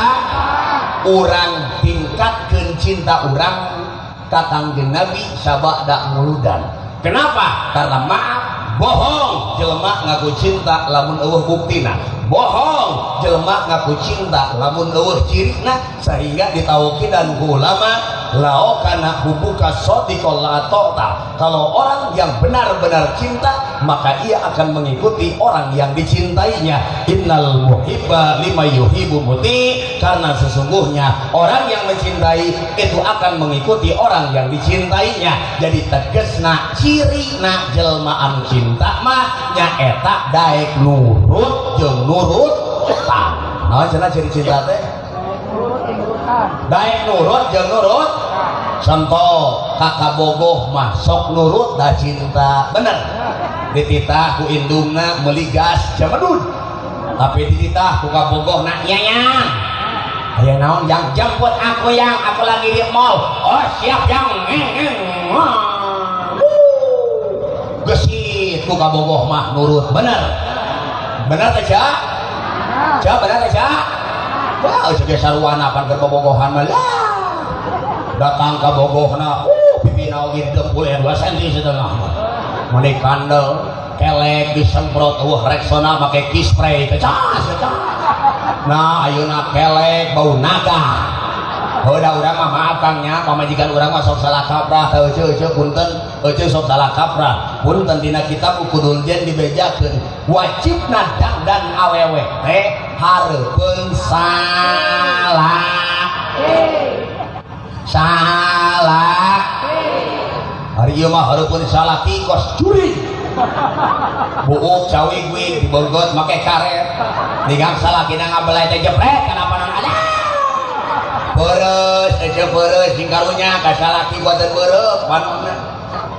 Urang tingkatkeun cinta urang ka Kangjeng Nabi sabada muludan. Kenapa? Karena maaf bohong jelema ngaku cinta lamun eueuh buktina. Bohong jelema ngaku cinta lamun eueuh cirina sehingga ditaukidan ku ulama lao kana hubuka sadiqal la ta'ta. Kalau orang yang benar-benar cinta maka ia akan mengikuti orang yang dicintainya. Innal muhibba lima yuhibbu muti, karena sesungguhnya orang yang mencintai itu akan mengikuti orang yang dicintainya. Jadi tegesna cirina jelma anu cinta mah nyaeta daek nurut jeung nurut tah. Naon cenah ciri cinta teh? Daek nurut jeung nurut. Contoh kakak bogoh mah sok nurut da cinta. Bener. Dititah ku indungna meuli gas jamedud. Tapi dititah ku kabogohna nyayang. Aya naon yang jemput aku yang aku lagi di mall. Oh siap yang. Gesit ku kabogoh mah nurut. Bener. Bener teh Ca? Ca bener teh Ca? Wah, eueuh ge sarwana pan keur bobogohan mah lah. Datang ka bogohna, pipina oge dempul 2 cm setengah. Meuni kandel, kelek disemprot eueuh Rexona make kiss spray kecas kecas. Nah, ayeuna kelek bau naga. Heuh da urang mah maaf Kang nya, pamajikan urang mah sok salah kaprah, teu eueuh punten, eueuh sok salah kaprah. Punten dina kitab Ukudul Jen dibejakeun, wajibna dangdan awewe teh hareupeun salah. Salah. Hari ieu mah hareupeun salaki kos jurig. Buuk cawig-wig dibonggot make karet. Nigang salakina ngabelai teh jepret kana panon ada. Beres, ece beres sing karunya ka salaki buatan beureum panonna.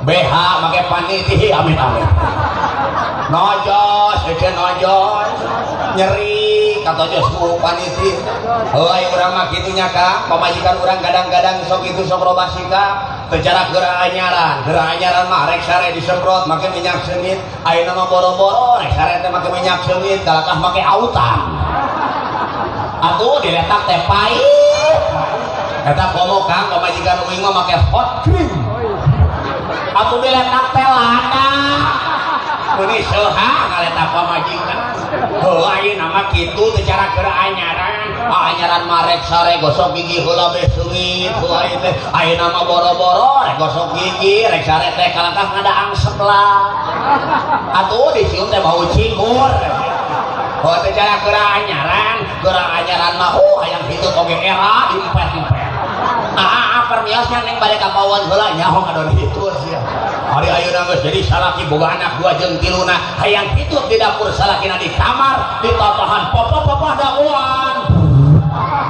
BH make paniti amit-amit. Nojos, ece nojos. Nyeri katojos ku paniti. Heuh aya urang mah kitu nya Kang, pamajikan urang kadang-kadang sok kitu sok robah sikap. Secara geura anyaran mah rek sare disemprot make minyak seungit, ayeuna mah boro-boro rek sare teh make minyak seungit, kalakah make autan. Atuh diletak teh pahit. Eta komo Kang, pamajikan uing mah make hot cream. Atuh diletak teh lada. Meuni seuha ngaletak pamajikan. Heuh ayeuna mah kitu teh cara geura anyaran. Anyaran mah rek sare gosok gigi heula beh seungit heuh ayeuna teh. Ayeuna mah boro-boro rek gosok gigi, rek sare teh kalangkah ngadaang sebelah. Atuh dicium teh bau cikur. Heuh teh cara geura anyaran mah hayang hitut oge era diempet-empet. Ah permiosnya neng bade ka pawon heula nyaho ngadon hitut sia. Hari ayeuna geus jadi salaki boga anak 2 jeung 3 na hayang hitut di dapur salakina di kamar ditatahan papa-papa dagoan.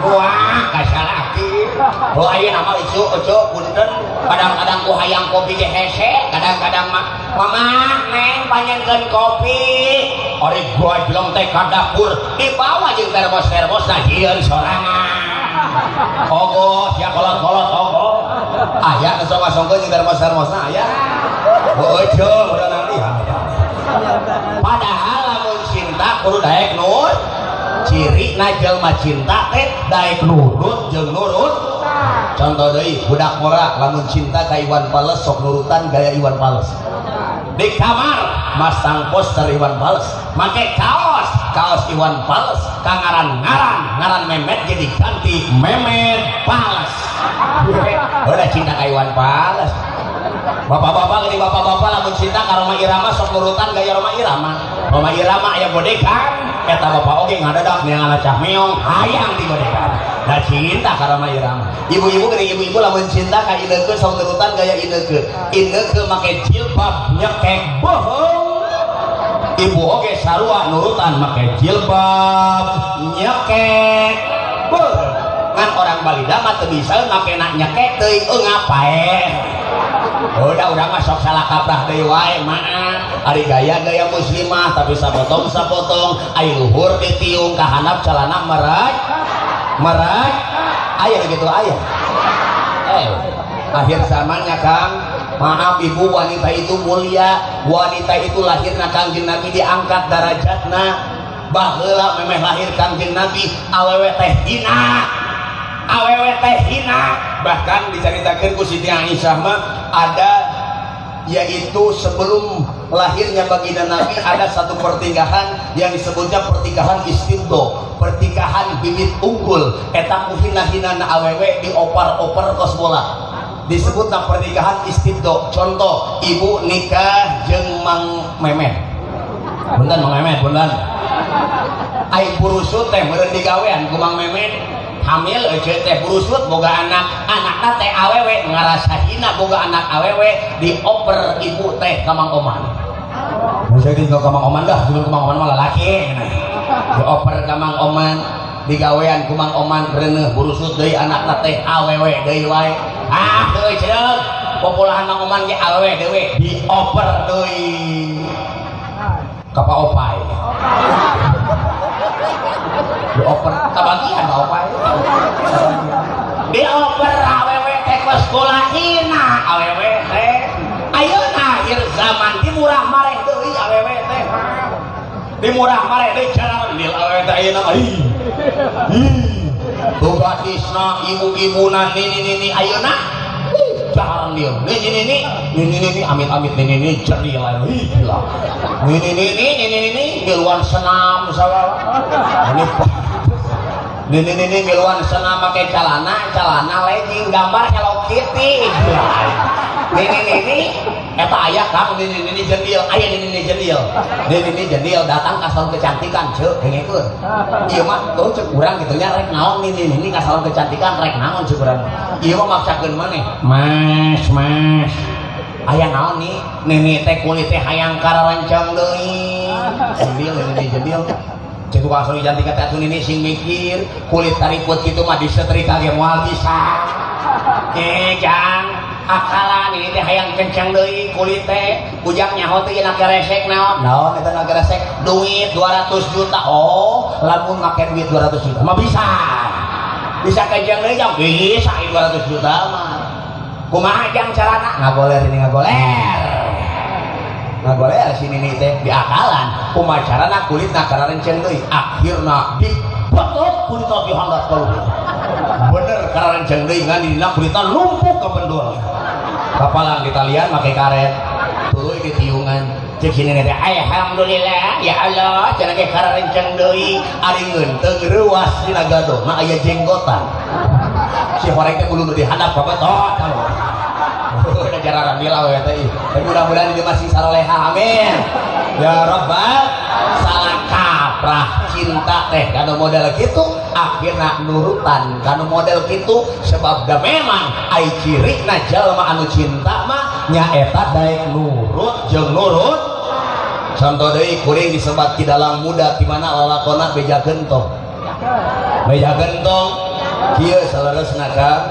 Wah, ka salaki. Oh ayeuna mah icu punten kadang-kadang ku hayang kopi ge hese, kadang-kadang mah mama neng panjangkeun kopi. Ari gua jelong teh ka dapur dibawa jeung termos-termosna jieun sorangan. Ogo sia kolot-kolot ogo. Aya nu sok ngasongkeun jeung termos-termosna aya. Heueuh udah nanti. Padahal lamun cinta kudu daek nur. Cirina jelma cinta teh daek nurut jeung nurut. Contoh deui budak ngora lamun cinta ka Iwan Fals sok nurutan gaya Iwan Fals. Di kamar masang poster Iwan Fals, make kaos Iwan Fals, kangaran-ngaran, ngaran Memet jadi ganti Memet Fals. Udah cinta ka Iwan Fals. Bapak-bapak gini bapak-bapak lamun cinta ka Rhoma Irama sok nurutan gaya Rhoma Irama. Rhoma Irama aya godekan, eta bapak oge ngadadak neangan cah meong hayang digodekan. Da cinta ka Rhoma Irama. Ibu-ibu gini ibu-ibu lamun cinta ka Ineke sok nurutan gaya Ineke. Ineke make jilbab nyekek bohong. Ibu oge sarua nurutan make jilbab nyekek bohong. Ngan orang balida mah teu bisa make nak nyekek teuing ngapae. Udah mah sok salah kaprah deui wae maaf. Ari gaya-gaya muslimah tapi sapotong-sapotong ari luhur ditiung ka handap celana merek merek aya gitu aya. Akhir zamannya Kang, maaf ibu, wanita itu mulia, wanita itu lahirna Kangjeng Nabi diangkat darajatna. Baheula memeh lahir Kangjeng Nabi awewe teh hina. Awewe teh hina. Bahkan diceritakeun ku Siti Aisyah mah ada yaitu sebelum lahirnya baginda Nabi ada satu pernikahan yang disebutnya pernikahan istibdo, pernikahan bibit unggul. Eta ku hina-hinana awewe diopar-oper kos bola, disebutna pernikahan istibdo. Contoh, ibu nikah jeung Mang Memet, punten Mang Memet, punten, ai burusut teh meureun digawean ku Mang Memet, hamil ece teh burusut boga anak, anakna teh awewe, ngarasa hina boga anak awewe, dioper ibu teh ka Mang Oman. Mun saya tinggal ka Mang Oman dah, cuman ka Mang Oman mah lalaki. Dioper ka Mang Oman, digawean ku Mang Oman, reuneuh burusut deui anakna teh awewe deui wae. Ah deui ceuk, popolahan Mang Oman ge awewe deui, dioper deui ka Pak Opai. Dioper kabagian Pak Opai. Dioper awewe teh ka sekolah hina awewe teh. Ayeuna akhir zaman dimurah mareh deui awewe teh. Dimurah mareh deui carandil awewe teh ayeuna mah. Ih. Boga tisna ibu-ibuna nini-nini ayeuna carandil. Nini-nini, nini-nini amit-amit nini-nini jerdil ayeuna. Ih gila. Nini-nini, nini-nini miluan senam sagala. Ini nini-nini miluan senam make calana, calana legging gambar Hello Kitty. Nini-nini eta aya Kang nini-nini jendil, aya nini-nini jendil. Nini-nini jendil datang ka salon kecantikan ceuk dengekeun. Ieu mah tuh ceuk urang kitu nya rek naon nini-nini ka salon kecantikan rek naon ceuk urang. Ieu mah maksakeun maneh. Mas, mas. Aya naon nih? Nini teh kulit teh hayang kararancang deui. Jendil nini jendil. Cek tukang salon kecantikan teh atuh nini sing mikir kulit tariput kitu mah disetrika ge moal bisa. Jang akalan ini teh hayang kencang deui kulit teh ujang nyaho teh na keresek naon naon eta na keresek duit 200 juta. Oh lamun make duit 200 juta mah bisa bisa kencang deui jang bisa 200 juta mah kumaha jang carana ngagoler ini ngagoler ngagoler si nini teh diakalan kumaha carana kulitna kararenceng deui akhirna dibetot kulitna dihandap ka luhur bener kararenceng deui ngan dina kulitna lumpuh ka bendul kapalang di talian make karet tuluy di tiungan cek sini teh alhamdulillah ya Allah cenah ge kararenceng deui ari ngeunteung reuas dina gadona aya jenggotan si horeng teh bulu di handap ka betot udah jarang ramil we teh tapi mudah-mudahan ini masih saroleha amin ya rabbal salah kaprah cinta teh kana model kitu akhirna nurutan kana model kitu sebab da memang ai cirina jalma anu cinta mah nyaeta daek nurut jeung nurut. Contoh deui kuring disebat ki dalang muda di mana lalakona beja gentong beja gentong kieu saleresna Kang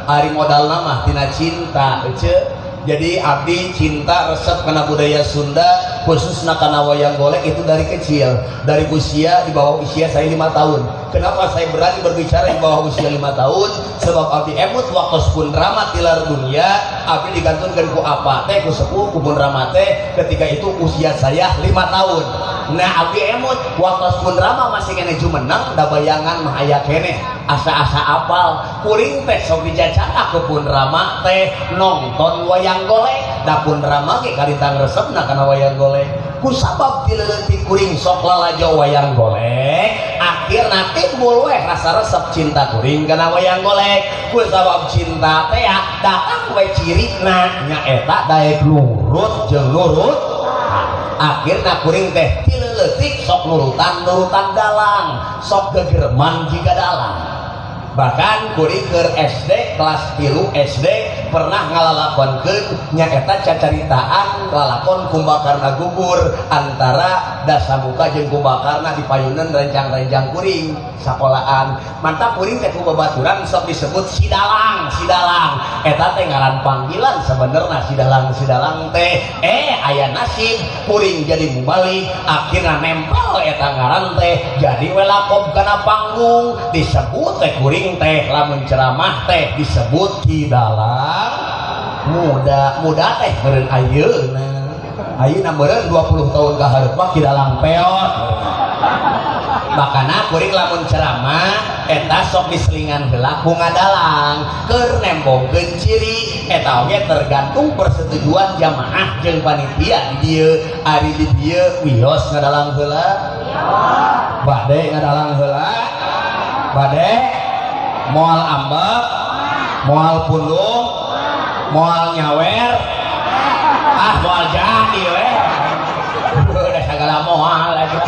ari modalna mah tina cinta ece. Jadi abdi cinta resep kana budaya Sunda khususna kana wayang golek itu dari kecil, dari usia di bawah usia saya 5 tahun. Kenapa saya berani berbicara di bawah usia 5 tahun? Sebab abdi emut waktu pun rama tilar dunia, abdi digantunkeun ku apa teh ku sepuh ku pun rama teh ketika itu usia saya 5 tahun. Nah abdi emut waktu pun rama masih keneh jumeneng da bayangan mah aya keneh asa-asa apal kuring teh sok dijajakan ku pun rama teh nonton wayang golek da pun rama ge karintang resepna kana wayang golek ku sabab dileutik kuring sok lalajo wayang golek akhirna timbul weh rasa resep cinta kuring kana wayang golek ku sabab cinta teh datang we cirina nyaeta daek nurut jeung nurut akhirna kuring teh tileutik sok nurutan-nurutan dalang sok gegerman jiga dalang. Bahkan kuring keur SD kelas 3 SD pernah ngalalakonkeun nyaeta cacaritaan lalakon Kumbakarna gugur antara Dasamuka jeung Kumbakarna di payunan rencang-rencang kuring sakolaan. Mantap kuring teh ku babaturan sok disebut si dalang, si dalang. Eta teh ngaran panggilan sebenarnya si dalang, si dalang teh. Aya nasib kuring jadi mubalik akhirna nempel eta ngaran teh jadi we lakob kana panggung disebut teh kuring teh lamun ceramah teh disebut ki dalang muda muda teh meureun ayeuna ayeuna meureun 20 tahun ka hareup mah ki dalang peot. Makana kuring lamun ceramah eta sok diselingan heula ku ngadalang keur nembongkeun ciri eta oge tergantung persetujuan jamaah jeung panitia di dieu. Ari di dieu wios ngadalang heula, bade ngadalang heula, bade moal ambek, moal pundung, moal nyawer, ah moal jadi we. Udah segala moal aja.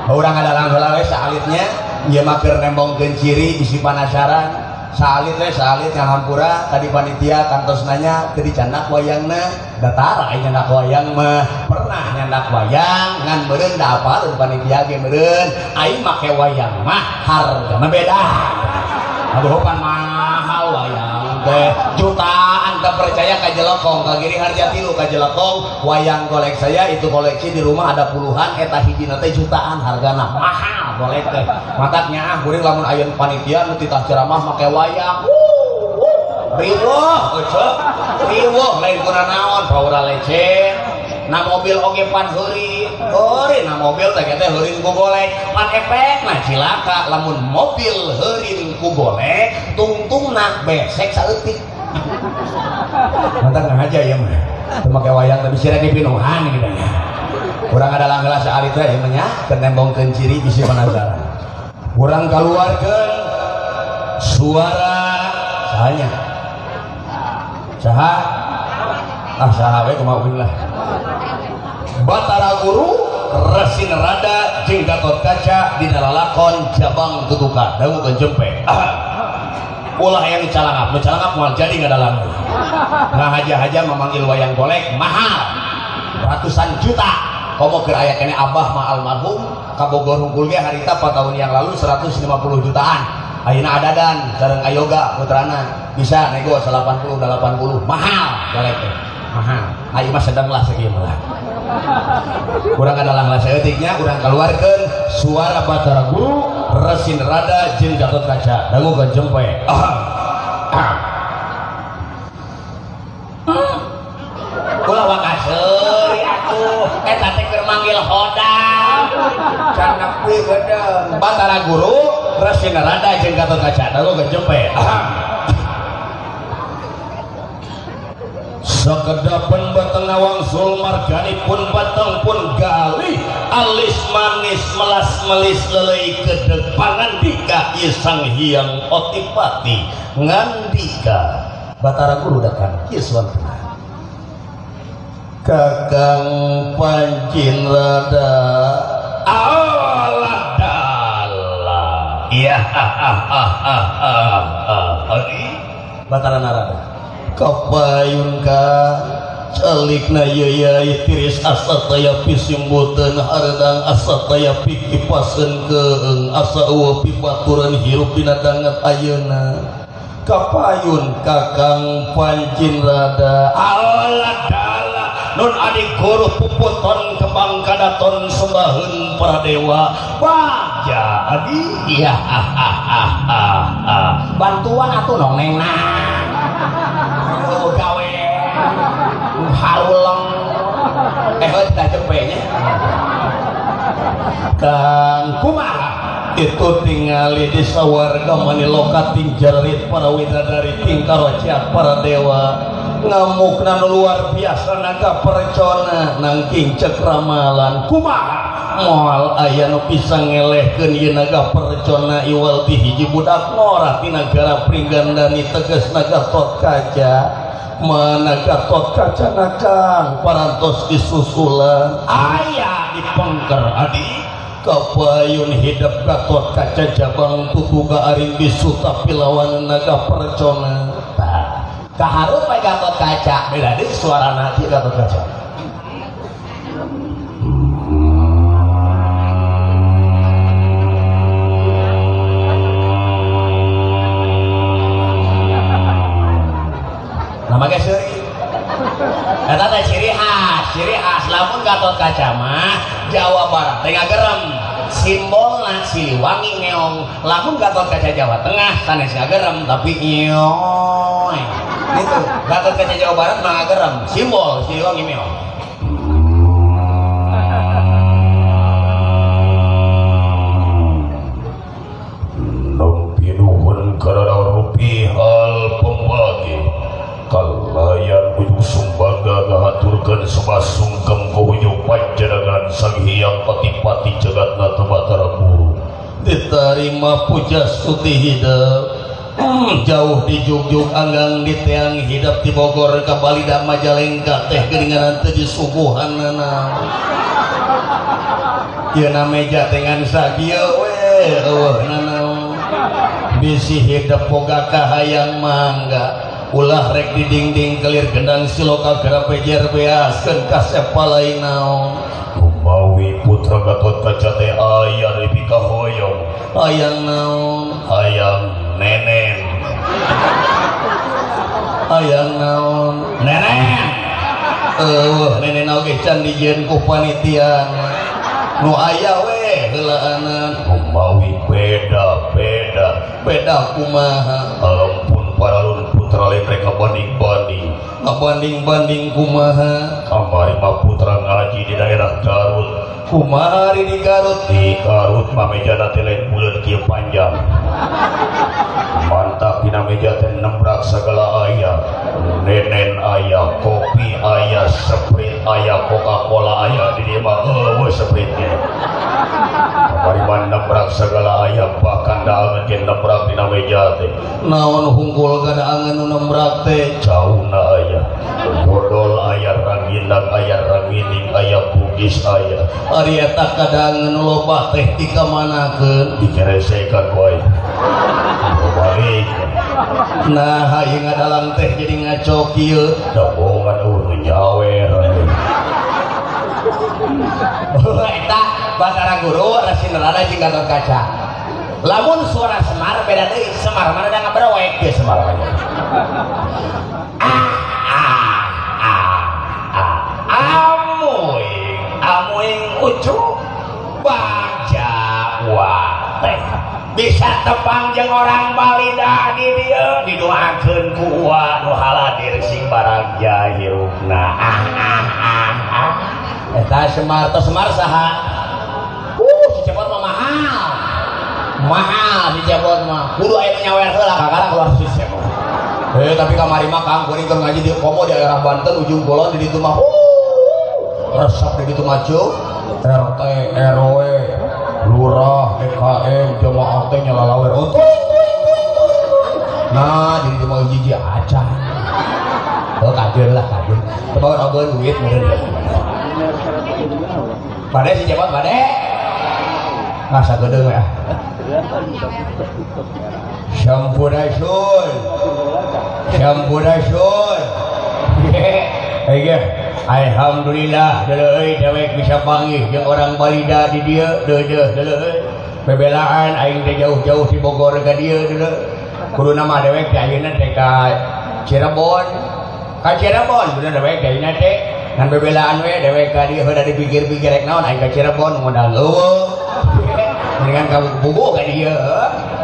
Urang ngadalang heula we saalitnya, ieu mah keur nembongkeun ciri bisi panasaran. Saalit we, saalit ngahampura tadi panitia kantos nanya teu dicandak wayangna, datara aya nyandak wayang mah pernah nyandak wayang ngan meureun da apaleun panitia ge meureun aing make wayang mah hargana beda. Aduh pan mahal wayang teh jutaan, tak percaya ka Jelekong ka Giri Harja tilu ka Jelekong wayang golek saya itu koleksi di rumah ada puluhan eta hijina teh jutaan hargana mahal golek teh. Mataknya ah kuring lamun aya panitia nu titah ceramah make wayang riweuh euceuh riweuh lain kuna naon paura lecet na mobil oge pan heurin heurin na mobil teh teh heurin ku golek pan efekna cilaka lamun mobil heurin ku golek tungtungna besek saeutik. Mantap ngaja ya mah teu make wayang tapi sirek dipinuhan gitu nya. Urang adalah heula saalit teh ieu mah nya keur nembongkeun ciri bisi penasaran. Urang kaluarkeun suara sahanya saha ah saha we kumaha uing lah. Batara Guru Resi Narada jeung Gatotkaca dina lalakon Jabang Tutuka dangukeun jempe. Ulah yang calangap, nu calangap moal jadi ngadalang. Ngahaja-haja memanggil wayang golek mahal ratusan juta. Komo keur aya keneh abah mah almarhum ka Bogor hungkul ge harita 4 tahun yang lalu 150 jutaan. Ayeuna adadan sareng Ayoga putrana bisa nego 80 80 mahal golek teh. Mahal. Ayeuna mah sedang lah sakieu mah. Urang adalah lah saeutiknya urang kaluarkeun suara Batara Guru Resi Narada jeung Gatotkaca dangukeun jempe. Ulah wakaseuri atuh eta teh keur manggil hodam can nepi geudeung. Batara Guru Resi Narada jeung Gatotkaca dangukeun jempe. Sekedapan batang wangsul marganipun batang pun gali alis manis melas melis lelei kedek pangandika ieu Sang Hyang Otipati ngandika Batara Guru datang kieu suantena Kakang Pancin Rada Allah dala iya Batara Narada kapayun ka calikna yeuy tiris asa taya pisimbuteun hareudang asa taya pikipaseun keung asa eueuh pibatureun hirup dina danget ayeuna kapayun Kakang Pancin Rada Allah dala nun adik guru puputon kembang kadaton sembaheun para dewa bagja adi iya bantuan atuh nongnengna gawe haruleng teh jempenya Kang kumaha itu tingali di sawarga maniloka ting jarit para widadari ting karociak para dewa ngamukna nu luar biasa naga percona nangking cek ramalan kumaha moal aya nu bisa ngelehkeun ieu naga percona iwal ti hiji budak ngora ti nagara Pringgandani tegas naga Gatotkaca mana Gatotkaca Kang parantos disusulan aya dipengker adi kapayun hidup Gatotkaca Jabang Tutuka aring bisu tapi lawan naga percona tah kaharup we Gatotkaca beda deui suarana ieu Gatotkaca. Nama ge seuri eta teh ciri khas lamun Gatotkaca mah Jawa Barat teh ngagerem simbolna Siliwangi ngeong lamun Gatotkaca Jawa Tengah sanes ngagerem tapi ngeong gitu. Gatotkaca Jawa Barat mah ngagerem simbol Siliwangi meong. ngaturkeun sembah sungkem ka hujung panjenengan Sang Hyang Patipati Jagatnata Batara Guru. Diterima puja stuti hidup. Jauh di Jugjug anggang di teang hidup di Bogor ka Balida Majalengka teh geuningan teu disuguhanana. Ieu na meja teh ngan sakieu we eueuh nanaon. Bisi hidup boga kahayang mangga ulah rek di dingding kelir gendang siloka gara pejer beaskeun kasep palai naon. Kumawi putra Gatotkaca teh aya nepi ka hoyong hayang naon hayang nenen hayang naon nenen eueuh nenen oge can dijieun ku panitia nu aya we heulaanan. Kumawi beda-beda beda kumaha ampun paralun putra lain rek banding-banding ngabanding-banding kumaha kamari mah putra ngaji di daerah Garut kumaha di Garut di Garut mah mejana teh lain buleun kieu panjang mantap dina meja teh nembrak sagala aya nenen aya kopi aya Sprite aya Coca-Cola aya di dieu mah eueuh Sprite ge kamari mah nembrak sagala aya bahkan daangeun ge nembrak dina meja teh naon hungkul kadaangeun nu nembrak teh cauna aya dodol aya ranginang aya rangining aya bugis aya ari eta kadaangeun nu loba teh dikamanakeun dikeresekan wae balik. Nah ieu ngadalang teh jadi ngaco kieu da bohongan eueuh nyawer. Eta Batara Guru Resi Narada jeung Gatotkaca. Lamun suara Semar beda deui, Semar mah da ngabrowek ge Semar mah. Ah ah ah ah amuing amuing ucu bagja wa teh bisa tepang jeung orang Balida di dieu didoakeun ku uwa nu haladir sing baragja hirupna. Ah ah ah ah eta Semar teh Semar saha? Si Cepot mah mahal. Mahal si Cepot mah. Kudu aya nu nyawer heula kakara keluar si Cepot. Tapi kamari mah Kang kuring keur ngaji di komo di daerah Banten ujung kulon di ditu mah. Resep di ditu mah cuk. RT, RW, lurah, DKM, jamaah teh nyalalawer. Oh, nah, di ditu mah hiji acan. Oh, kajeun lah kajeun. Coba ogeun duit meureun. Bade si Cepot bade. Ngasa geudeung we ah. Sampurasun. Sampurasun. Hei, alhamdulillah deuleu euy dewek bisa panggih jeung orang Balida di dieu deudeuh deuleu euy. Bebelaan aing teh jauh-jauh di Bogor ka dieu deuleu. Kuduna mah dewek teh ayeuna teh ka Cirebon. Ka Cirebon bener dewek teh ayeuna teh ngan bebelaan we dewek ka dieu heuda dipikir-pikir rek naon aing ka Cirebon modal eueuh. Mendingan ka bubu ka dieu.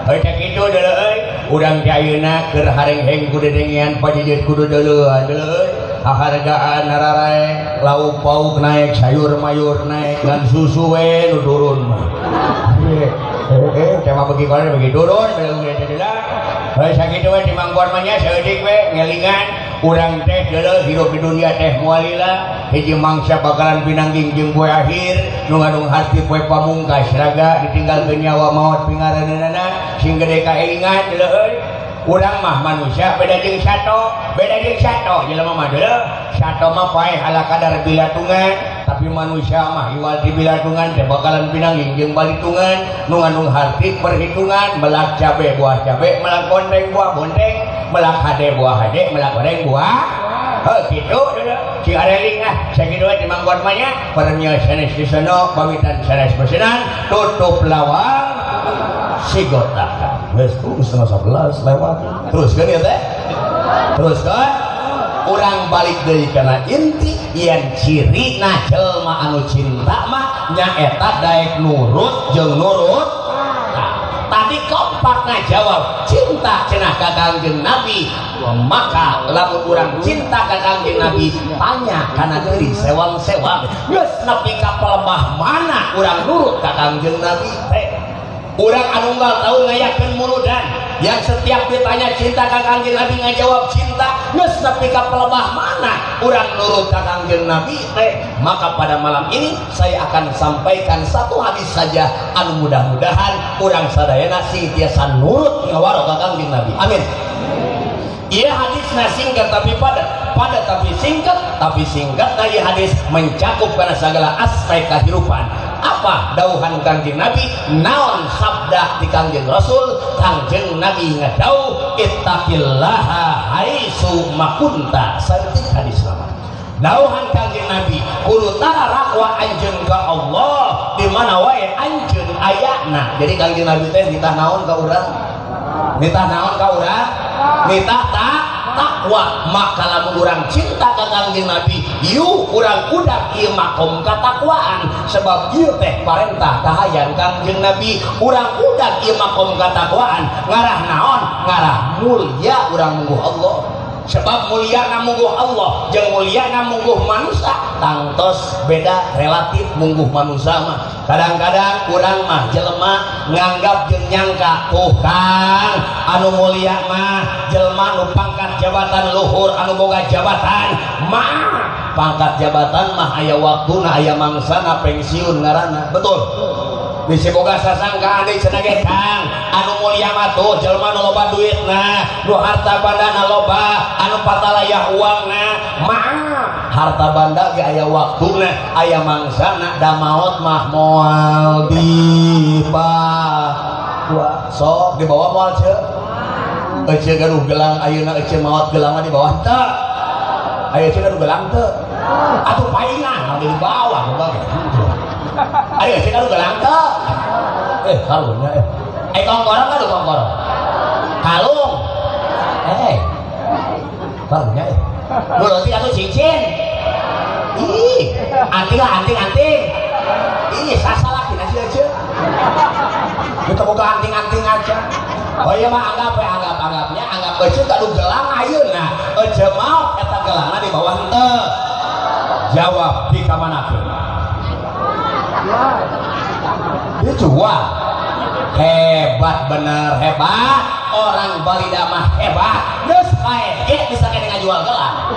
Heuh teh kitu deuleu euy. Urang teh ayeuna keur harengheng kudu dengean pajejeut kudu deuleuan deuleu euy. Hargaan nararae lauk pauk naik sayur mayur naik dan susu we nu turun mah. Teh mah beuki kolor beuki turun heuh sakitu we timangkuan mah nya saeutik we ngelingan urang teh deuleu hirup di dunia teh moal lila hiji mangsa bakalan pinangging jeung poe akhir nu ngadung harti poe pamungkas raga ditinggalkeun nyawa maot pingareunana sing gede kaelingan deuleu euy. Urang mah manusia beda jeung sato, beda jeung sato jelema mah deuleu. Sato mah paeh ala kadar bilatungan, tapi manusia mah iwal di bilatungan teh bakalan pinangging jeung balitungan nu ngandung harti perhitungan melak cabe buah cabe, melak bonteng buah bonteng, melak hade buah hade, melak goreng buah. Heuh kitu deuleu. Si areling ah sakitu we timangkuan mah nya parenya sanes di sono pamitan sanes pesenan tutup lawang sigotakan. Wes 10:30 lewat. Teruskeun ya teh. Teruskeun. Urang balik deui kana inti yen cirina jelema anu cinta mah nyaeta daek nurut jeung nurut. Nah, tadi kompak ngajawab cinta cenah ka Kangjeng Nabi, maka lamun urang cinta ka Kangjeng Nabi tanya kana diri sewang-sewang geus nepi ka pelebah mana urang nurut ka Kangjeng Nabi teh. Urang anu unggal taun ngayakeun muludan, Yang setiap ditanya cinta ka Kangjeng Nabi ngajawab cinta, geus nepi ka pelebah mana urang nurut ka Kangjeng Nabi teh. Maka pada malam ini saya akan sampaikan satu hadis saja anu mudah-mudahan urang sadayana sing tiasa nurut ngawaro ka Kangjeng Nabi. Amin. Iya hadisna singkat tapi padat, padat tapi singkat, tapi singkat. Nah iya hadis mencakup karena segala aspek kehidupan. Apa dauhan Kangjeng Nabi? Naon sabda di Kangjeng Rasul? Kangjeng Nabi ngadauh ittaqillaha haitsu makunta. Saeutik hadis lama. Dauhan Kangjeng Nabi kudu tarakwa anjeun ka Allah di mana wae anjeun ayana. Jadi Kangjeng Nabi teh nitah naon ka urang? Nitah naon ka urang? Nitah takwa. Maka lamun urang cinta ka Kangjeng Nabi, yuk urang udak ieu makom katakwaan, sebab ieu teh parentah kahayang Kangjeng Nabi. Urang udak ieu makom katakwaan ngarah naon? Ngarah mulia urang mungguh Allah. Sebab mulia na mungguh Allah jeung mulia na mungguh manusia tangtos beda relatif mungguh manusia mah. Kadang-kadang urang mah jelema nganggap jeung nyangka tuh Kang anu mulia mah jelema nu pangkat jabatan luhur, anu boga jabatan mah. Pangkat jabatan mah aya waktuna, aya mangsana pensiun ngaranna. Betul? Bisi boga sasangkaan deui cenah ge Kang anu mulia mah tuh jelema nu loba duitna, nu harta bandana loba, anu patalayah uangna. Maaf, harta banda ge aya waktuna, aya mangsana, da maot mah moal dibawa. Sok dibawa moal ceu? Ece gaduh gelang ayeuna ece maot gelang mah dibawa teu? Aya ece gaduh gelang teu? Atuh paingan moal dibawa boga ge. Ayo ece gaduh gelang teu? Karunya kongkorong gaduh kongkorong. Kalung. Karunya Nu leutik atuh cincin. Ih, anting lah, anting, anting. Ih, sasalah kina si ece. Kita boga anting-anting aja. Oh iya mah anggap we, anggap-anggapnya anggap ece gaduh gelang ayeuna. Ece maot eta gelangna di bawah henteu. Jawab di kamanakeun? Dijual. Hebat bener, hebat. Orang Balida mah hebat. Geus pae ge bisa kene ngajual gelang.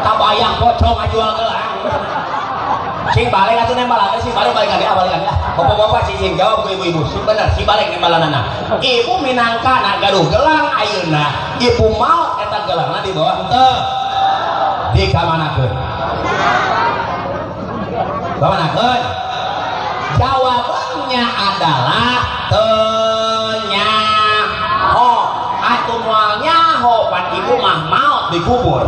Kabayang pocong ngajual gelang. Sing balik atuh nembalan, sing balik balikan ya, balikan ya. Bapak-bapak sing jawab ku ibu-ibu. Sing bener, sing balik nembalanana. Ibu minangkana gaduh gelang ayeuna. Ibu maot eta gelangna di bawah henteu. Di kamanakeun? Kamanakeun? Jawabannya adalah tenyaho. Atuh moal nyaho pan ibu mah maot dikubur.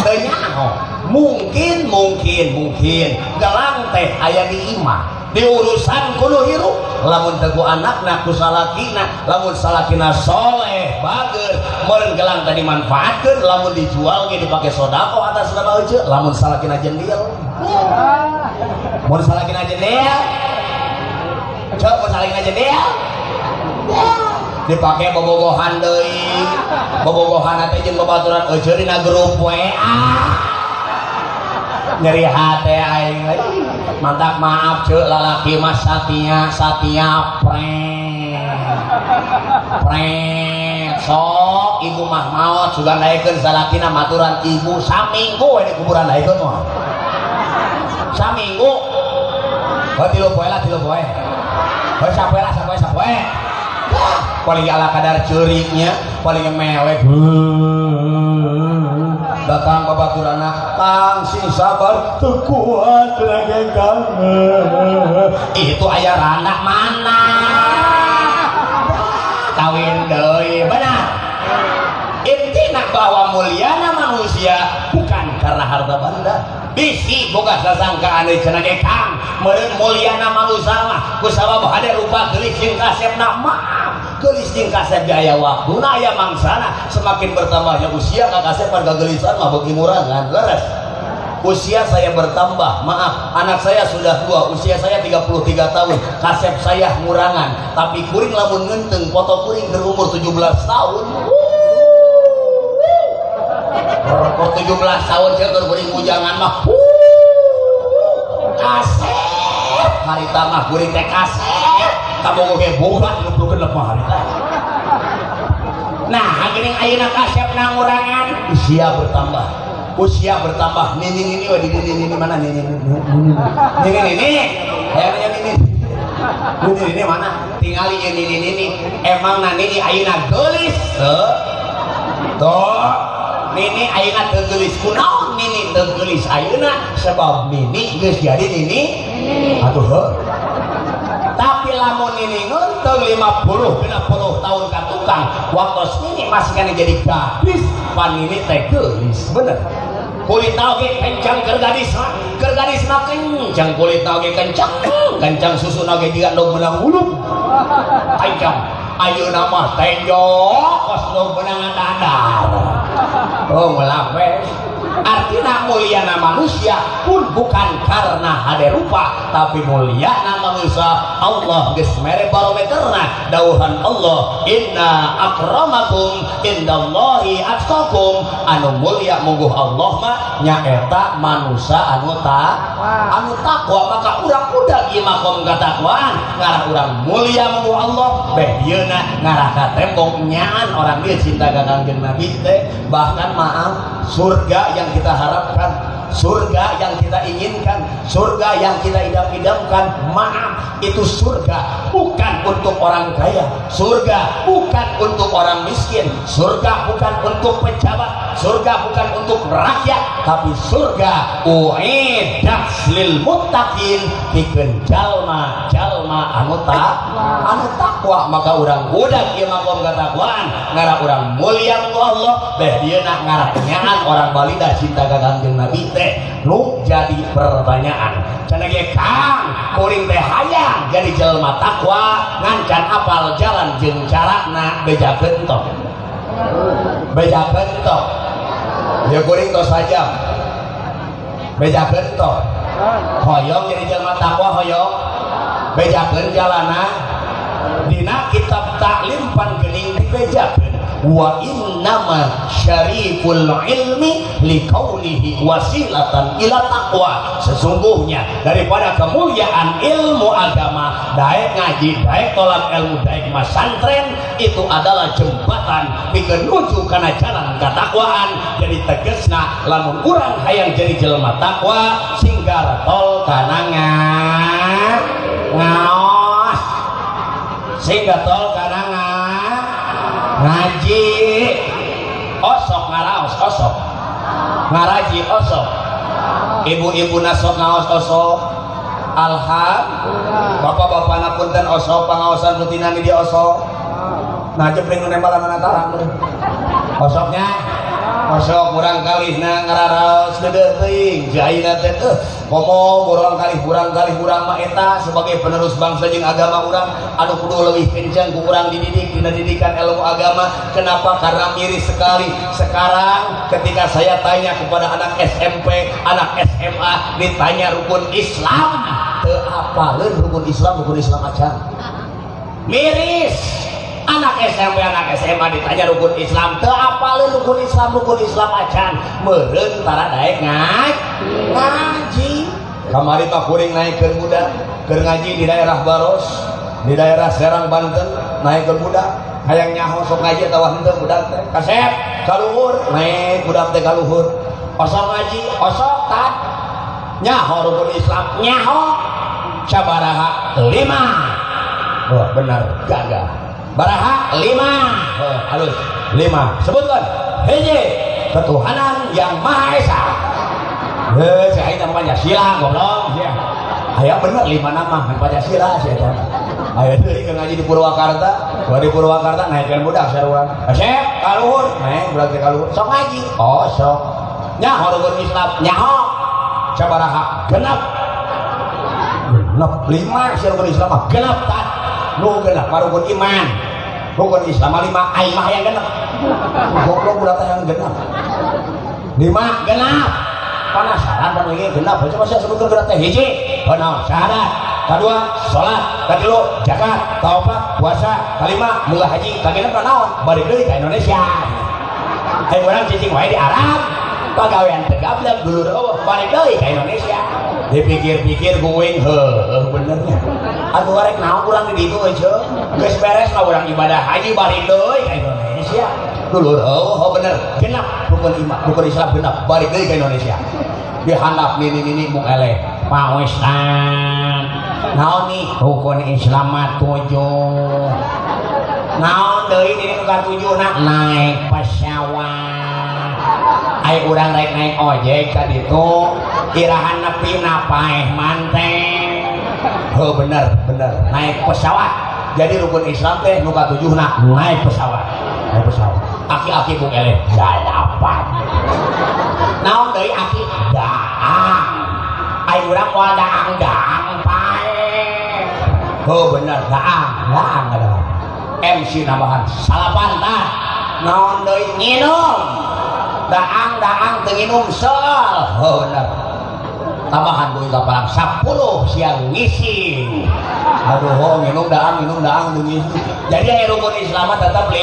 Tenyaho. Mungkin mungkin mungkin gelang teh aya di imah, di urusan kudu hirup. Lamun teu ku anakna ku salakina, lamun salakina soleh bager meureun gelang teh dimanfaatkeun, lamun dijual ge dipake sedekah atas nama ece. Lamun salakina jendil, mun salakina jendil, cek mun salakina jendil dipake bobogohan deui, bobogohan teh jeung babaturan ece dina grup WA. Nyeri hati aing, mantap maaf cek lalaki mas satia satia pret pret sok ibu mah maot sugan naikeun salakina maturan ibu saminggu we di kuburan naikeun mah saminggu. Heuh tilu poe lah, tilu poe. Heuh sapoe lah, sapoe sapoe. Paling ala kadar ceuriknya, paling mewek. Datang babaturana, Kang sing sabar teu kuat lagi Kang. Itu aya rana mana? Kawin deui, benar. Intina bahwa muliana manusia bukan karena harta benda. Bisi boga sasangkaan deui cenah ge Kang, meureun muliana manusia mah kusabab hade rupa geulis jeung kasepna. Maaf, geulis jeung kasep ge aya waktuna, aya mangsana. Semakin bertambahnya usia ka kasep pan kageulisan mah beuki murangan. Leres. Usia saya bertambah, maaf, anak saya sudah 2, usia saya 33 tahun, kasep saya ngurangan, tapi kuring lamun ngenteng foto kuring berumur 17 tahun. Rekor 17 tahun cek kuring bujangan mah. Kasep harita mah kuring teh kasep. Kabogo ge boga 26 mah harita. Nah geuning ayeuna kasepna ngurangan, usia bertambah, usia bertambah. Nini nini we nini nini mana nini nini nini nini hayang nanya nini nini nini mana tingali ieu nini nini emang na nini ayeuna geulis teu tuh nini ayeuna teu geulis kunaon nini teu geulis ayeuna sebab nini geus jadi nini atuh heuh. Tapi lamun nini ngeunteung 50 60 tahun ka tukang waktos nini masih kana jadi gadis pan nini teh geulis bener. Kulitna oge kencang keur gadis mah, keur gadis mah kencang kulitna oge kencang, kencang susuna oge jiga endog meunang huluk. Kencang. Ayeuna mah tenjok kos endog meunang dadar. Oh melapes. Artinya muliana manusia pun bukan karena hade rupa, tapi muliana manusia Allah geus mere barometerna dawuhan Allah inna akramakum indallahi atqakum anu mulia mungguh Allah mah nyaeta manusia anu anu takwa. Maka urang udah ieu makom katakwaan ngarah urang mulia mungguh Allah beh dieuna ngarah ka tembong nyaan orang dia cinta ka Kangjeng Nabi teh. Bahkan maaf, surga yang kita harapkan, surga yang kita inginkan, surga yang kita idam-idamkan, maaf, itu surga bukan untuk orang kaya, surga bukan untuk orang miskin, surga bukan untuk pejabat, surga bukan untuk rakyat, tapi surga uiddat lil muttaqin pikeun jalma jalma anu takwa. Maka urang udah ieu makom katakwaan ngarah urang mulia ku Allah beh dieuna ngarah nyaan orang balida cinta ka Kangjeng Nabi teh. Nu jadi pertanyaan cenah ge Kang kuring teh hayang jadi jelema takwa ngan can apal jalan jeung carana bejakeun tok, bejakeun tok ya kuring tos saja bejakeun tok hoyong jadi jelema takwa hoyong bejakeun jalana dina kitab taklim pan geuning dibejakeun wa innama syariful ilmi liqaulihi wasilatan ila taqwa. Sesungguhnya daripada kemuliaan ilmu agama, daek ngaji, daek tolak ilmu, daek masantren itu adalah jembatan pikeun nuju kana jalan katakwaan. Jadi tegesna lamun urang hayang jadi jelema takwa sing garetol kana ngaos, sing garetol kana ngaji, osok ngaraos osok ngaraji osok, ibu-ibu nasok ngaos osok, alhamdulillah, bapak-bapak napunten osok pangaosan rutinan di osok, nah jepring nu nembalan tarang osoknya osok kurang kalihna ngararaos deudeuh teuing ayeuna teh komo kurang kalih urang mah eta sebagai penerus bangsa jeung agama urang anu kudu leuwih kencang ku urang dididik dina didikan ilmu agama. Kenapa? Karena miris sekali sekarang ketika saya tanya kepada anak SMP, anak SMA ditanya rukun Islam teu apaleun rukun Islam, rukun Islam acan. Miris. Anak SMP, anak SMA ditanya rukun Islam teu apaleun rukun Islam acan. Meureun tara daek ngaji. Kamari mah kuring naikkeun budak keur ngaji di daerah Baros, di daerah Serang Banten, naikkeun budak hayang nyaho sok ngaji atawa henteu budak teh. Kasep ka luhur, naik budak teh ka luhur. Osok ngaji, osok tat. Nyaho rukun Islam, nyaho sabaraha 5. Oh, benar, gagah. Baraha 5, oh, halus 5. Sebutkan hiji ketuhanan yang Maha Esa. Heh, saya nama Pancasila goblok. Ya. Aya bener 5 nama Pancasila sia eta. Aya deui keur ngaji di Purwakarta, gua di Purwakarta naikeun budak sarua. Asep ka luhur, naik budak teh ka luhur. Sok ngaji. Oh, sok. Nyaho rukun Islam, nyaho. Sabaraha genep. Genep 5 sia rukun Islam mah genep tat. Nu genep rukun iman. Rukun Islam 5, aing mah hayang genep. Goblok budak teh hayang genep. 5 genep. Penasaran pan ieu genep. Coba saya sebutkeun genep teh hiji, naon? Syahadat. Kadua, salat. Katilu, zakat. Kaopat, puasa. Kalima, munggah haji. Kagenep naon? Balik deui ka Indonesia. Aing urang cicing wae di Arab. Pagawean teu gablek dulur eueuh balik deui ka Indonesia. Dipikir-pikir kuing heuh benernya. Atuh rek naon urang di ditu euy, geus beres mah urang ibadah haji balik deui ka Indonesia. Indonesia. Dulur, oh bener, genap rukun iman, rukun Islam genap, balik deui ka Indonesia. Dihandap nini-nini mung eleh. Pak Ustaz, naon nih rukun Islam mah 7. Naon deui nini nu katujuhna naik pesawat. Ai urang rek naik ojek ka ditu, irahan nepi na paeh manteng. Heuh bener, bener, naik pesawat. Jadi rukun Islam teh nu katujuhna naik pesawat. Naik pesawat. Aki-aki bung eleh 8. Naon deui aki daang. Ai urang moal daang-daang paeh. Heuh bener, daang, daang ada. MC nambahan salapan tah. Naon deui nginum. Daang-daang teu nginum soal. Heuh bener. Tambahan deui ka palang 10 siang ngisi. Aduh, oh, nginum daang teu ngisi. Jadi aya rukun Islam tetep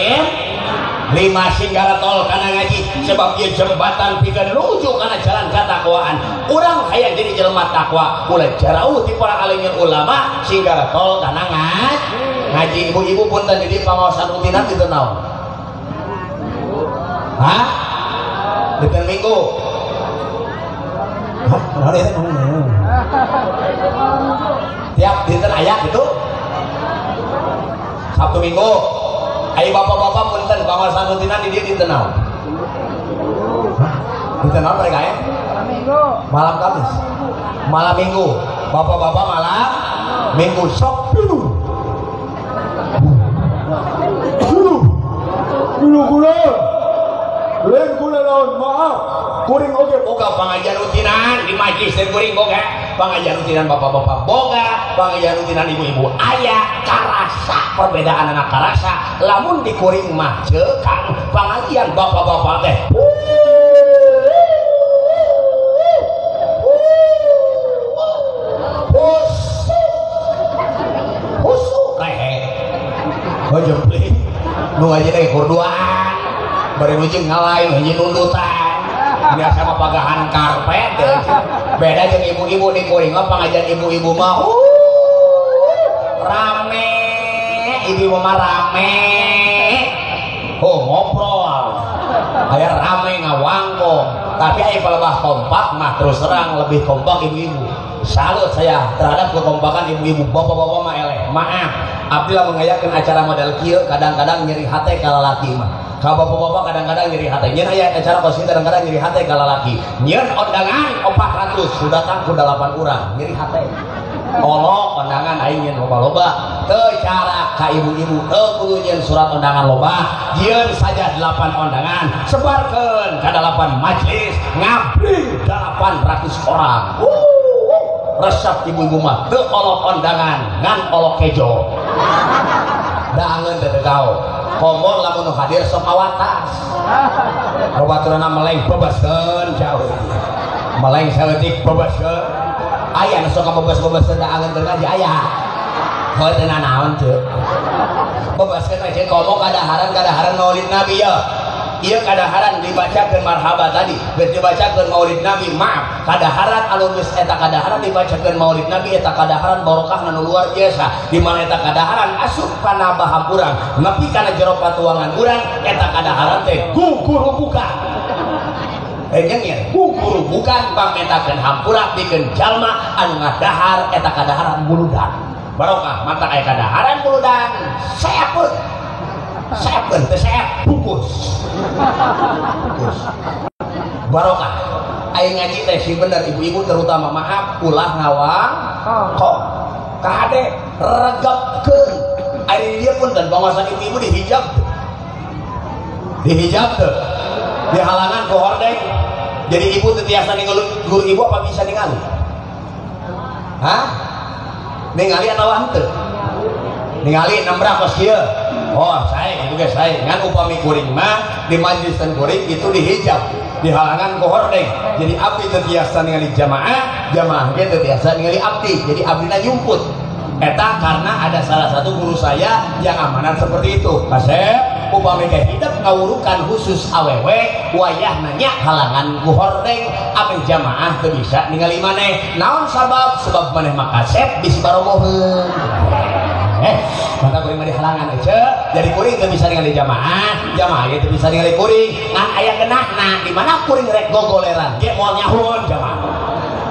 5 singgara tol kana ngaji sebab ieu jembatan pikeun nuju kana jalan katakwaan. Urang hayang jadi jelema takwa ulah jarauh ti para alim ulama singgara tol kana ngaji. Ibu-ibu punten di pangaosan rutinan kitu naon? Hah? Dinten Minggu. Hah? Naon ieu? Tiap dinten aya kitu? Sabtu Minggu. Ayo bapak-bapak punten pangaosan rutinan di dieu dinten naon? Hah? Dinten naon mereka ya? Malam Kamis. Malam Minggu. Bapak-bapak malam Minggu sok dulu. Dulu. Dulu kula. Lain kula naon maaf. Kuring oge boga pangajian rutinan di majlis teh kuring boga pangajian rutinan bapak-bapak boga pangajian rutinan ibu-ibu aya karasa perbedaan anak karasa lamun di kuring mah ceuk Kang pangajian bapak-bapak teh husuk rehe oh jempling nu ngaji teh kurduan bari nu jeung ngalain nu hiji nundutan biasa mah pagahan karpet beda jeung ibu-ibu di kuring mah pangajian ibu-ibu mah rame ibu mah rame oh ngobrol aya rame ngawangkong tapi aya palebah kompak mah terus terang lebih kompak ibu-ibu. Salut saya terhadap kekompakan ibu-ibu. Bapak-bapak mah eleh maaf abdi lamun ngayakeun acara model kieu kadang-kadang nyeri hate ka lalaki mah. Ka bapak-bapak kadang-kadang nyeri hate. Nyeun aya acara kos kadang-kadang nyeri hate ka lalaki. Nyeun undangan 400 sudah datang ku 8 urang nyeri hate. Olok undangan aing nyeun loba-loba teu cara ka ibu-ibu teu kudu nyeun surat undangan loba jieun saja 8 undangan sebarkeun ka 8 majelis ngabdi 800 orang. Resep ibu-ibu mah teu olok undangan ngan olok kejo. Daangeun teh teu komo lamun nu hadir sok awatas. Babaturna meleng bebaskeun jauh. Meleng saeutik bebaskeun. Aya nu sok ngabebas-bebaskeun daangeun teu ngaji aya. Heuh teu nanaon teu. Bebaskeun we ceuk komo kadaharan-kadaharan Maulid Nabi ya. Ieu kadaharan dibacakeun marhaba tadi, geus dibacakeun Maulid Nabi, maaf, kadaharan anu geus eta kadaharan dibacakeun Maulid Nabi eta kadaharan barokahna nu luar biasa. Di mana eta kadaharan asup kana baham urang, nepi kana jero patuangan urang eta kadaharan teh gugurubukan. Nyengir gugurubukan pangmetakeun hampura pikeun jalma anu ngadahar eta kadaharan muludan. Barokah mata aya kadaharan muludan, seapun. Seapun teu seap bungkus. Bungkus. Barokah. Aya ngaji teh sih bener ibu-ibu terutama maaf ulah ngawang kok kade regepkeun. Aya dia pun dan bangosan ibu-ibu dihijab. Dihijab teu. Dihalangan ku hordeng. Jadi ibu teu tiasa ningali guru ibu apa bisa ningali? Hah? Ningali atawa henteu? Ningali nembrak kos kieu. Oh, saya gitu guys, saya ngan upami kuring mah di majlis dan kuring itu dihijab, dihalangan ku hordeng. Jadi abdi teu tiasa ningali jamaah, jamaah ge teu tiasa ningali abdi. Jadi abdina nyumput. Eta karena ada salah satu guru saya yang amanat seperti itu. Kasep upami ke hidup ngawurukan khusus awewe wayah nanya halangan ku hordeng abdi jamaah teu bisa ningali maneh. Naon sabab? Sebab maneh mah kasep bisi baromoheun. Mata kuring mah dihalangan aja. Jadi kuring teu bisa ningali jamaah, jamaah ge teu bisa ningali kuring. Ngan aya genahna di mana kuring rek gogoleran ge moal nyahueun jamaah.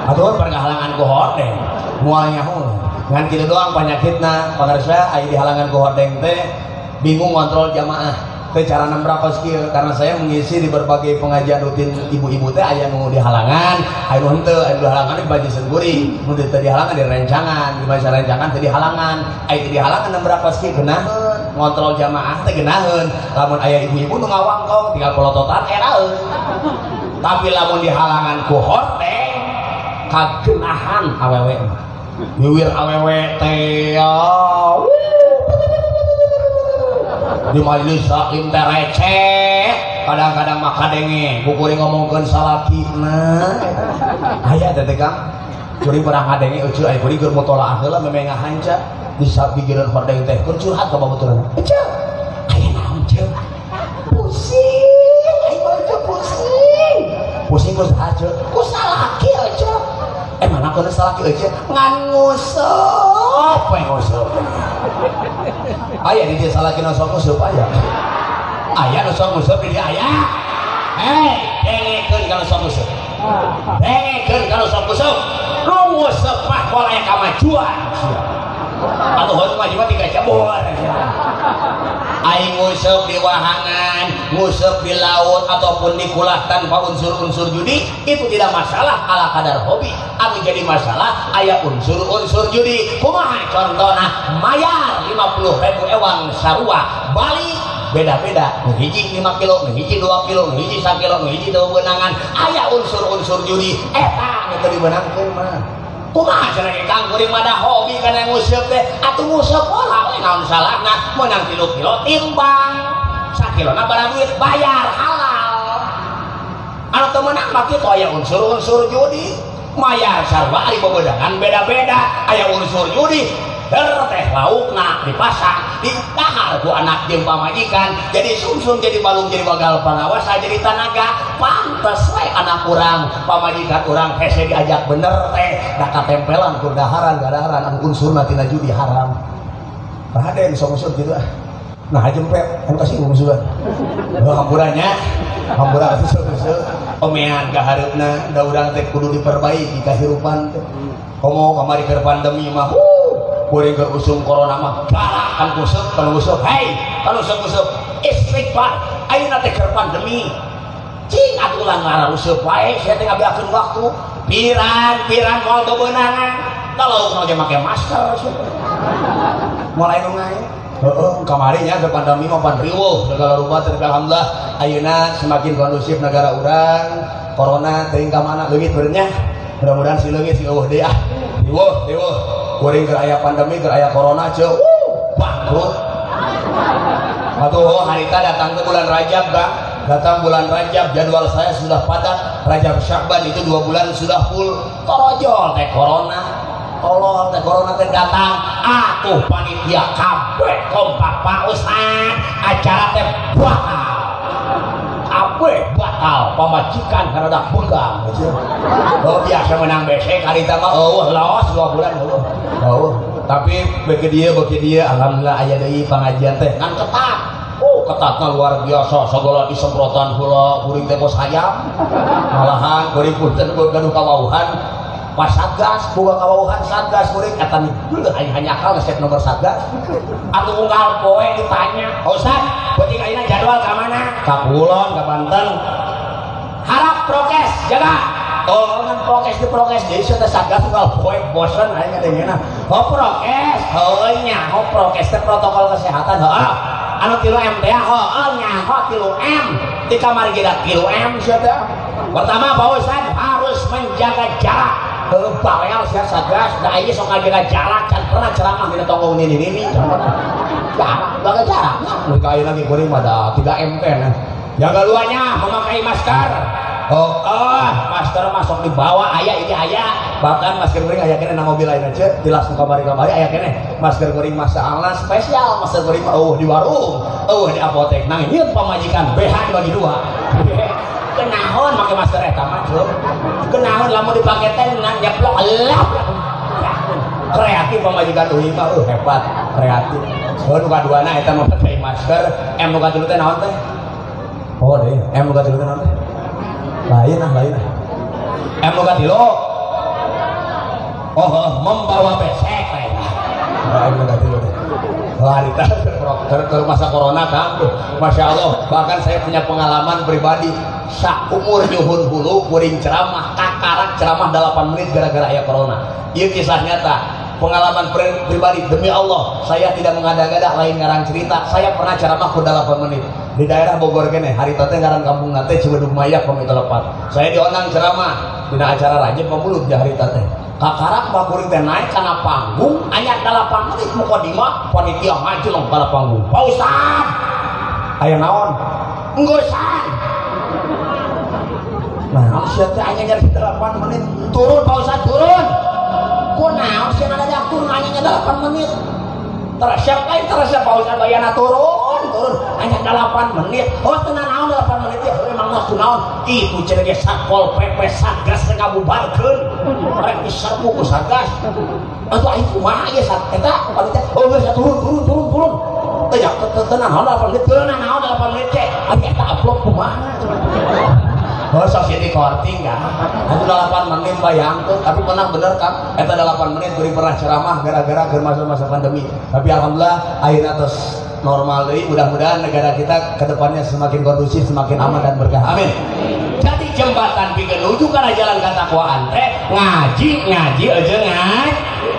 Atuh pergahalangan ku hordeng moal nyahueun. Ngan kitu doang panyakitna pangarsa aya dihalangan ku hordeng teh bingung ngontrol jamaah. Teh cara berapa skill karena saya mengisi di berbagai pengajian rutin ibu-ibu teh aya nu dihalangan, aya nu henteu, aya nu dihalangan di bajisan kuring, nu teu dihalangan di rencangan, di baca rencangan teh dihalangan, aya teu dihalangan berapa skill geunaheun, ngontrol jamaah teh geunaheun. Lamun aya ibu-ibu nu ngawangkong tinggal polototan eraeun. Tapi lamun dihalangan ku hordeng kagenahan awewe mah. Wiwir awewe teh di majelis hakim teh receh kadang-kadang mah kadenge ku kuring ngomongkeun salakina aya teh Kang kuring pernah ngadenge euceu aya kuring keur mutolaah heula memeh ngahanca di sapigireun hordeng teh keur curhat ka babaturan euceu aya naon ceu pusing aing mah euceu pusing pusing ku saha ceu ku salaki euceu mana keur salaki euceu ngan nguseup we nguseup aya di dia salaki nu sok nguseup aya aya nu sok nguseup di dia aya hei dengekeun kana sok nguseup dengekeun kana sok nguseup nu nguseup mah moal aya kamajuan atuh heuh maju mah tiga cebor aing nguseup di wahangan nguseup di laut ataupun di kulah tanpa unsur-unsur judi itu tidak masalah ala kadar hobi. Anu jadi masalah aya unsur-unsur judi kumaha contohna mayar 50.000 ewang sarua balik beda-beda nu hiji 5 kilo nu hiji 2 kilo nu hiji 1 kilo nu hiji teu beunangan aya unsur-unsur judi eta nu teu dibeunangkeun mah kumaha cenah ge Kang kuring mah da hobi kana nguseup teh atuh nguseup pola we naon salahna meunang 3 kilo timbang sakilona barang duit bayar halal anu teu meunang mah kitu aya unsur-unsur judi mayar sarua ari bebedangan beda-beda aya unsur judi der teh laukna dipasang didahar ku anak jeung pamajikan jadi sumsum jadi balung jadi bagal pangawasa jadi tanaga pantes we anak urang pamajikan urang hese diajak bener teh da katempelan ku daharan gadaharan anu unsurna tina judi haram raden sok unsur kitu ah nah jempet anu kasinggung sugan heuh hampuranya hampura atuh sok unsur omean ka hareupna da urang teh kudu diperbaiki kahirupan teh komo kamari keur pandemi mah kuring keur usum corona mah galak kan kuseup kan useup hei kan useup-useup istighfar ayeuna teh keur pandemi cing atuh ulah ngara-useup wae sia teh ngabeakeun waktu piran-piran moal bebeunangan kalau nu ge make masker moal aya nu ngae heeh kamari nya keur pandemi mah pan riweuh segala rupa teh alhamdulillah ayeuna semakin kondusif negara urang corona teuing ka mana leungit beureun nya mudah-mudahan si leungit si eueuh deui ah riweuh riweuh kuring keur aya pandemi keur aya corona ceu bangkrut atuh harita datang ke bulan Rajab Kang datang bulan Rajab jadwal saya sudah padat Rajab Syakban itu 2 bulan sudah full torojol teh corona tolol teh corona teh datang atuh panitia kabeh kompak Pak Ustad acara teh batal kabeh batal pamajikan karena begang oh biasa menang besek harita mah eueuh los 2 bulan eueuh oh tapi beuki dieu alhamdulillah aya deui pangajian teh ngan ketat ketatna luar biasa sagala disemprotan heula kuring teh kos hayam malahan kuring punten gaduh kawauhan pas satgas boga kawauhan satgas kuring eta dulu aing hanyakal resep nomor satgas atuh unggal poe ditanya Pak Ustad penting ayeuna jadwal ka mana ka Kulon ka Banten harap prokes jaga oh ngan prokes di prokes deui sia teh satgas unggal poe bosen aing ngadengena oh prokes heueuh nyaho prokes teh protokol kesehatan heuh anu 3 M teh heueuh nyaho 3 M di kamar ge da 3 M sia teh pertama Pak Ustad harus menjaga jarak heueuh bawel sia satgas da ieu sok ngajaga jarak can pernah ceramah dina tonggo nini-nini jarak jaga jarak nu ka ayeuna ge kuring mah da 3 M teh yang keduanya memakai masker oh masker masuk di bawah aya ini aya bahkan masker kuring aya keneh na mobil lain aja jelas nu kamari-kamari aya keneh masker kuring masalah spesial masker kuring mah eueuh di warung eueuh di apotek nang ieu pamajikan BH dibagi 2 kenaon make masker eta mah ceu kenaon lamun dipake teh nyeplok elap kreatif pamajikan euy mah hebat Kreatif. Oh nu kaduana eta mah pakai masker, M nu katilu teh naon teh? Oh deh, M nu katilu teh naon teh? Lain ah, lain ah. M nu katilu. Oh, membawa besek lain ah. M nu katilu teh. Harita ke masa corona kan, Masya Allah. Bahkan saya punya pengalaman pribadi. Sakumur nyuhun hulu kuring ceramah kakarak ceramah 8 menit gara-gara aya corona. Ieu kisah nyata, pengalaman pribadi demi Allah. Saya tidak mengada-ngada, lain ngarang cerita. Saya pernah ceramah ku 8 menit di daerah Bogor kene. Harita teh ngaran kampung teh Ciwedug Maya pamit lepat. Saya diondang ceramah dina acara rajin pamulud di harita teh. Kakarak bakuring teh naik kana panggung aya 8 menit mukadimah panitia ngajleng kana panggung. Pak Ustad, aya naon? Enggosan. Nah, sia teh aya nyari 8 menit. Turun Pak Ustad, turun. Kunaon sia ngadadak turun aya 8 menit. Terasiap lain terasiap Pak Ustad bayana turun, turun aya 8 menit. Oh tenang naon 8 menit ya emang mah kunaon? Itu cenah ge Satpol PP Satgas teh ngabubarkeun. Rek diserbu ku Satgas. Atuh aing kumaha ieu sat eta panitia. Oh geus turun turun turun turun. Teh ya tenang naon 8 menit, tenang naon 8 menit teh. Ari eta amplop kumaha? Oh sok jadi korting kan. Atuh 8 menit bayangkeun, tapi pernah bener kan eta 8 menit kuring pernah ceramah gara-gara keur masa-masa pandemi. Tapi alhamdulillah ayeuna tos normal deui, mudah-mudahan negara kita kedepannya semakin kondusif, semakin aman dan berkah. Amin. Jadi jembatan pikeun nuju kana jalan katakwaan teh ngaji ngaji aja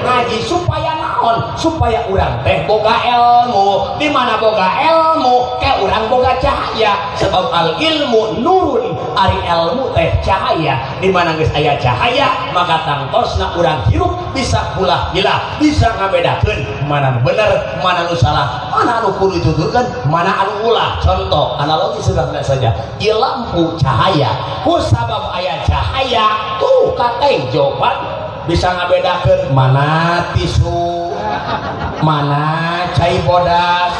ngaji supaya naon? Supaya urang teh boga ilmu. Di mana boga ilmu, ke urang boga cahaya. Sebab al ilmu nurun, ari ilmu teh cahaya. Di mana geus aya cahaya, maka tangtosna urang hirup bisa pulah-pilah, bisa ngabedakeun mana nu bener, mana nu salah, mana anu kudu dituturkeun, mana anu ulah. Contoh analogi sederhana saja. Ieu lampu cahaya, ku sabab aya cahaya tuh kateng jawaban bisa ngabedakeun mana tisu, mana cai bodas,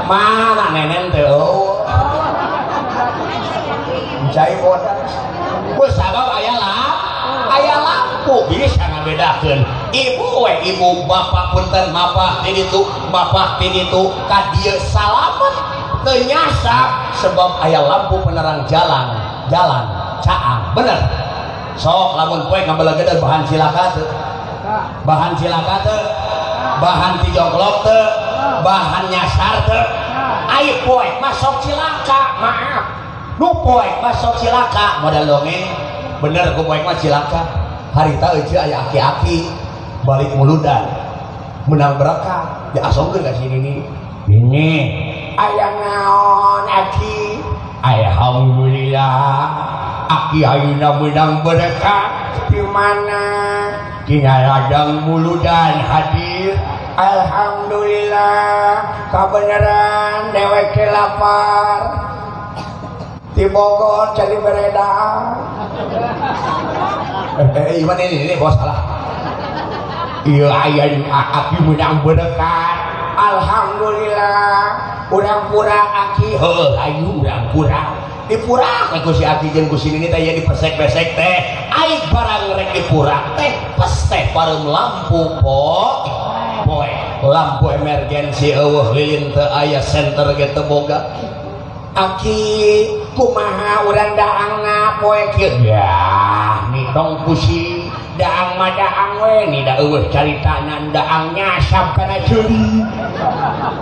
mana nenen teh eueuh. Cai bodas. Ku sabab aya aya lampu bisa ngabedakeun. Ibu we ibu bapak punten mapah di ditu, mapah di ditu ka dieu salamet teu nyasab sebab aya lampu penerang jalan, jalan caang. Bener. Sok lamun poe ngabelegedeg bahan cilaka teu? Bahan cilaka teu? Bahan tijongklok teu? Bahan nyasar teu? Ai poe mah sok cilaka, maaf. Nu poe mah sok cilaka, modal dongeng. Bener ku poe mah cilaka. Harita euceu aya aki-aki balik muludan. Menang berkah, diasongkeun ka si nini. Nini, aya naon aki? Alhamdulillah. Aki ayeuna menang berkah di mana? Dina ladang muludan hadir. Alhamdulillah, kabeneran dewek teh lapar. Di Bogor jadi beredar. Iman ini bos salah. Iya aya aki menang berkah. Alhamdulillah, urang pura aki. Heuh, ayu urang pura. Dipurak ku si aki jeung ku si nini teh dipesek-pesek teh. Ai barang rek dipurak teh pes teh pareum lampu poe. Lampu emergensi eueuh lilin teu aya, senter ge teu boga. Aki kumaha urang daangna poe kieu? Yah, nitong pusing. Daang mah daang we, ni da eueuh caritana daang nyasab kana ceuli.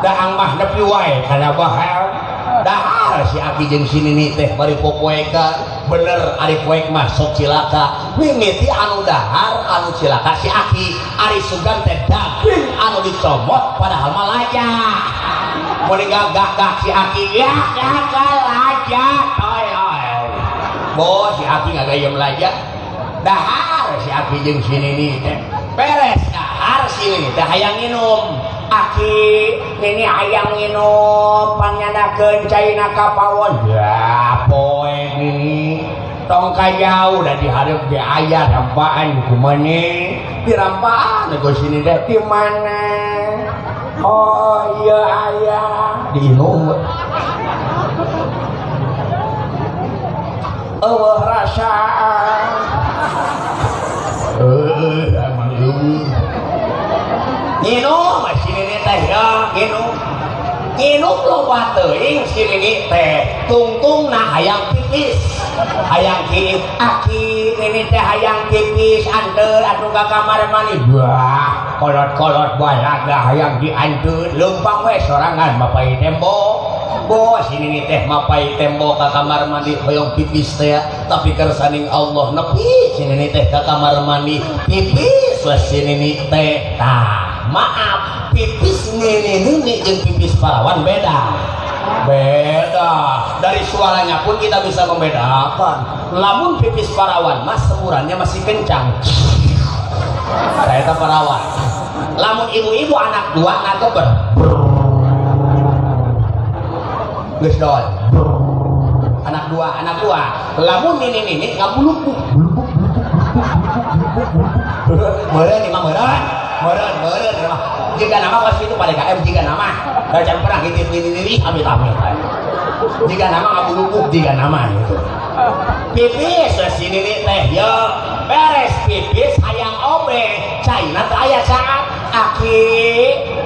Daang mah nepi wae kana bahar. Dahar si aki jeung si nini teh bari popoekan. Bener ari poek mah sok cilaka. Mimiti anu dahar anu cilaka si aki, ari sugan teh daging anu dicomot padahal mah laja. Mun gagah si aki ya gagal laja toy. Bos si aki ngagayem laja. Dahar si aki jeung si nini teh. Beres dahar si nini teh hayang nginum. Aki nini hayang nginum pangnyanakeun caina ka pawon. Ya poe nini tong kajauh da dihareup ge aya rampaan kumaha dirampaan ku si nini teh di mana? Oh iya aya diinum. Eueuh rasaan. Emang eueuh. Nginum si nini teh ya Nginum loba teuing si nini teh tungtungna hayang pipis hayang kieu aki nini teh hayang pipis anteur atuh ka kamar mandi wah kolot-kolot balaga hayang dianteur leumpang we sorangan mapai tembok bos si nini teh mapai tembok ka kamar mandi hoyong pipis teh tapi kersaning Allah nepi si nini teh ka kamar mandi pipis we si nini teh tah maaf pipis nini jeung pipis parawan beda beda dari suaranya pun kita bisa membedakan. Lamun pipis parawan mas semburannya masih kencang saya tak parawan. Lamun ibu-ibu anak dua ngageber geus dol anak dua lamun nini ngabuluk buluk meureun imah meureun meureun mah jika nama pas itu pada KM jika nama da can pernah ngitip nini amit-amit jika nama ngabuluk jika nama gitu pipis si nini teh yo beres pipis hayang obe caina teh aya saat aki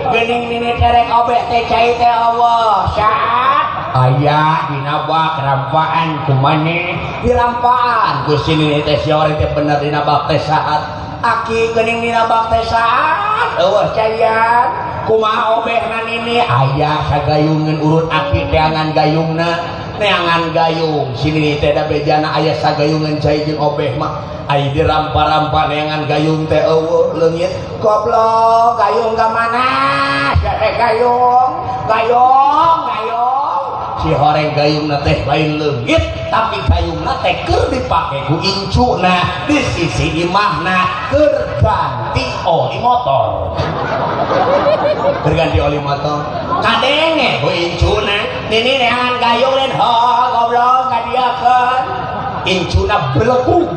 geuning nini terek obe teh cai teh Allah saat aya dina bak rampaan kumaneh dirampaan ku si nini teh si ore teh bener dina bak teh saat aki geuning dina bak teh saat eueuh cayan kumaha obehna nini aya sagayungeun urut aki teangan gayungna neangan gayung si nini teh da bejana aya sagayungeun cai jeung obeh mah ai dirampa-rampa neangan gayung teh eueuh leungit goblok gayung ka mana sia teh gayung gayung gayung si horeng gayungna teh lain leungit tapi gayungna teh keur dipake ku incuna di sisi imahna keur ganti oli motor keur ganti oli motor kadenge ku incuna nini neangan gayung lain ho goblok kadiakeun incuna belekug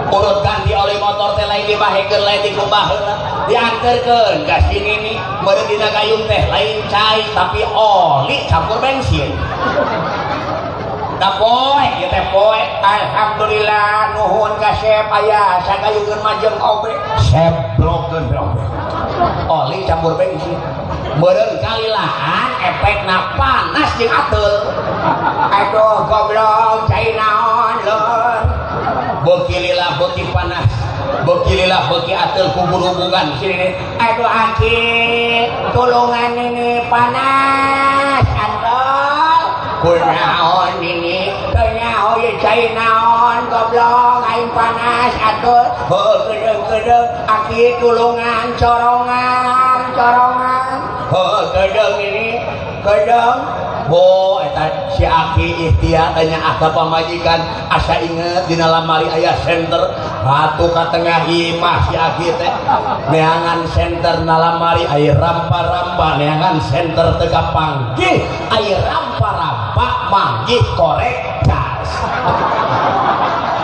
urut ganti oli motor teh lain dibahekeun lain dikumbah heula dianterkeun ka si nini meureun dina gayung teh lain cai tapi oli campur bensin da poe ieu teh poe alhamdulillah nuhun ka sep aya sagayungeun majeng obe seblokeun obe oli campur bensin meureun kalilaan efekna panas jeung ateul aduh goblok cai naon leun beuki lila beuki panas beuki lila beuki ateul kubur-hubungan sini aduh aki tulungan ini panas antol kunaon ini teu ieu cai naon goblok aing panas ateul heuh kedeung-kedeung aki tulungan corongan corongan heuh kedeung ini kedeung bo eta si aki ikhtiar tanya ah ka pamajikan asa inget dina lamari aya senter batu ka tengah imah si aki teh neangan senter na lamari aya rampa-rampa neangan senter teu kapanggih aya rampa-rampa manggih korek gas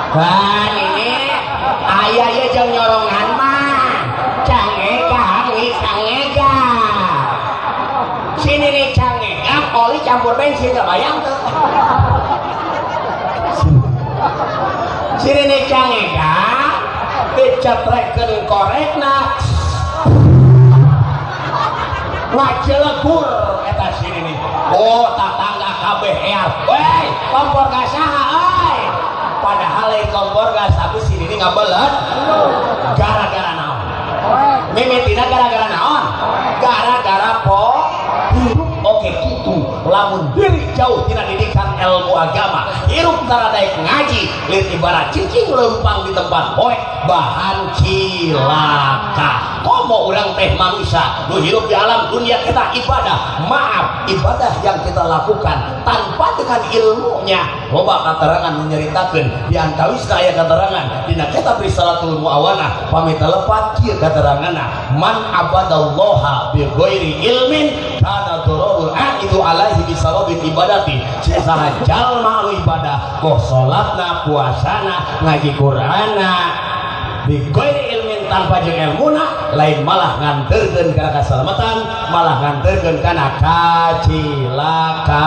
kan ini aya ieu jeung nyorongan mah cangekang cangekang sini nih cangekang oli campur bensin terbayang tuh sini nih cangekang dicetrekeun korekna ngajelegur eta sini nih oh tatangga kabeh ear wey kompor gas saha euy padahal lain kompor gas tapi sini nih ngabelet gara-gara naon mimitina gara-gara naon gara-gara po hirup oke gitu lamun diri jauh tina didikan ilmu agama hirup taradaek ngaji lir ibarat cicing lempang di tempat poek bahan cilaka komo urang teh manusia nu hirup di alam dunia kita ibadah maaf ibadah yang kita lakukan tanpa dengan ilmunya loba katerangan menyeritakeun di antawisna aya katerangan dina kitab Risalatul Muawanah pamit lepat kieu kateranganna man abadallaha bi ghairi ilmin kana dararul aidu alaihi bisababil ibadati saha jalma anu ibadah boh salatna puasana ngaji Qur'anna bi ghairi ilmin tanpa jeung ilmuna lain malah nganterkeun kana kasalamatan malah nganterkeun kana kacilaka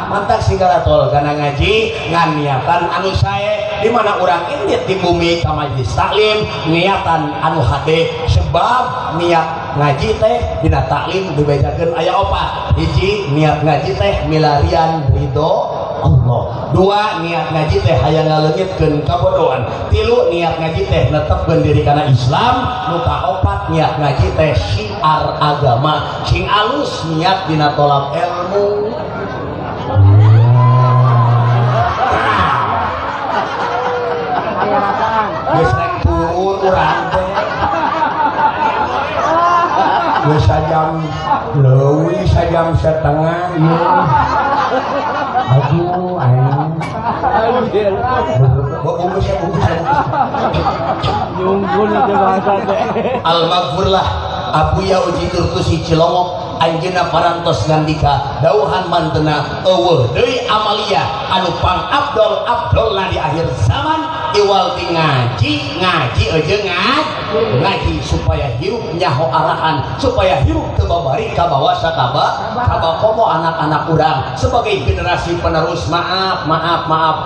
Mantak sigara tol kana ngaji ngan niatan anu sae di mana urang indit di bumi ka majelis taklim niatan anu hade sebab niat ngaji teh dina taklim dibejakeun aya opat. Hiji niat ngaji teh milarian ridho Allah. Dua niat ngaji teh hayang ngaleungitkeun kabodohan. Tilu niat ngaji teh netepkeun diri kana Islam. Nu kaopat niat ngaji teh syiar agama. Sing alus niat dina tolak ilmu. Geus rek turun urang teh. Geus sajam leuwih sajam setengah ieu. Aduh, aing. Nyunggul itu bahasa teh. Al-maghfurlah Abuya Uji Turtusi Cilongok anjeunna parantos ngandika dauhan mantena eueuh deui amalia anu pang abdol abdolna di akhir zaman iwal ti ngaji ngaji eujeung ngaji supaya hirup nyaho arahan supaya hirup teu babari ka bawa sakaba kabakomo anak-anak urang sebagai generasi penerus. Maaf maaf maaf,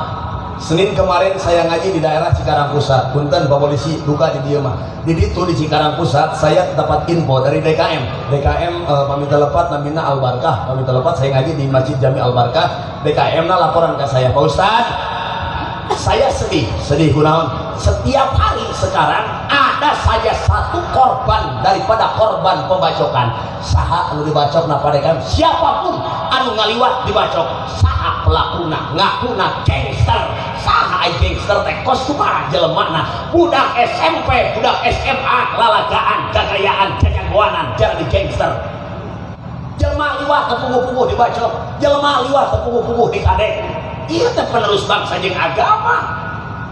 Senin kemarin saya ngaji di daerah Cikarang Pusat. Punten Pak Polisi duka di dieu mah. Di ditu di Cikarang Pusat saya dapat info dari DKM. DKM pamita lepat namina Al Barkah. Pamita lepat saya ngaji di Masjid Jami Al Barkah. DKM na laporan ke saya, Pak Ustad, saya sedih, sedih kunaon. Setiap hari sekarang ada saja satu korban daripada korban pembacokan. Saha anu dibacok na DKM, siapapun anu ngaliwat dibacok, saha pelakuna ngakuna gangster. Saha ai gangster teh kos kumaha jelemana, budak SMP, budak SMA lalagaan, gagayaan, jajagoanan jadi gangster. Jelema liwat tepuguh-puguh dibacok, jelema liwat tepuguh-puguh dikadek. Ieu teh penerus bangsa jeung agama.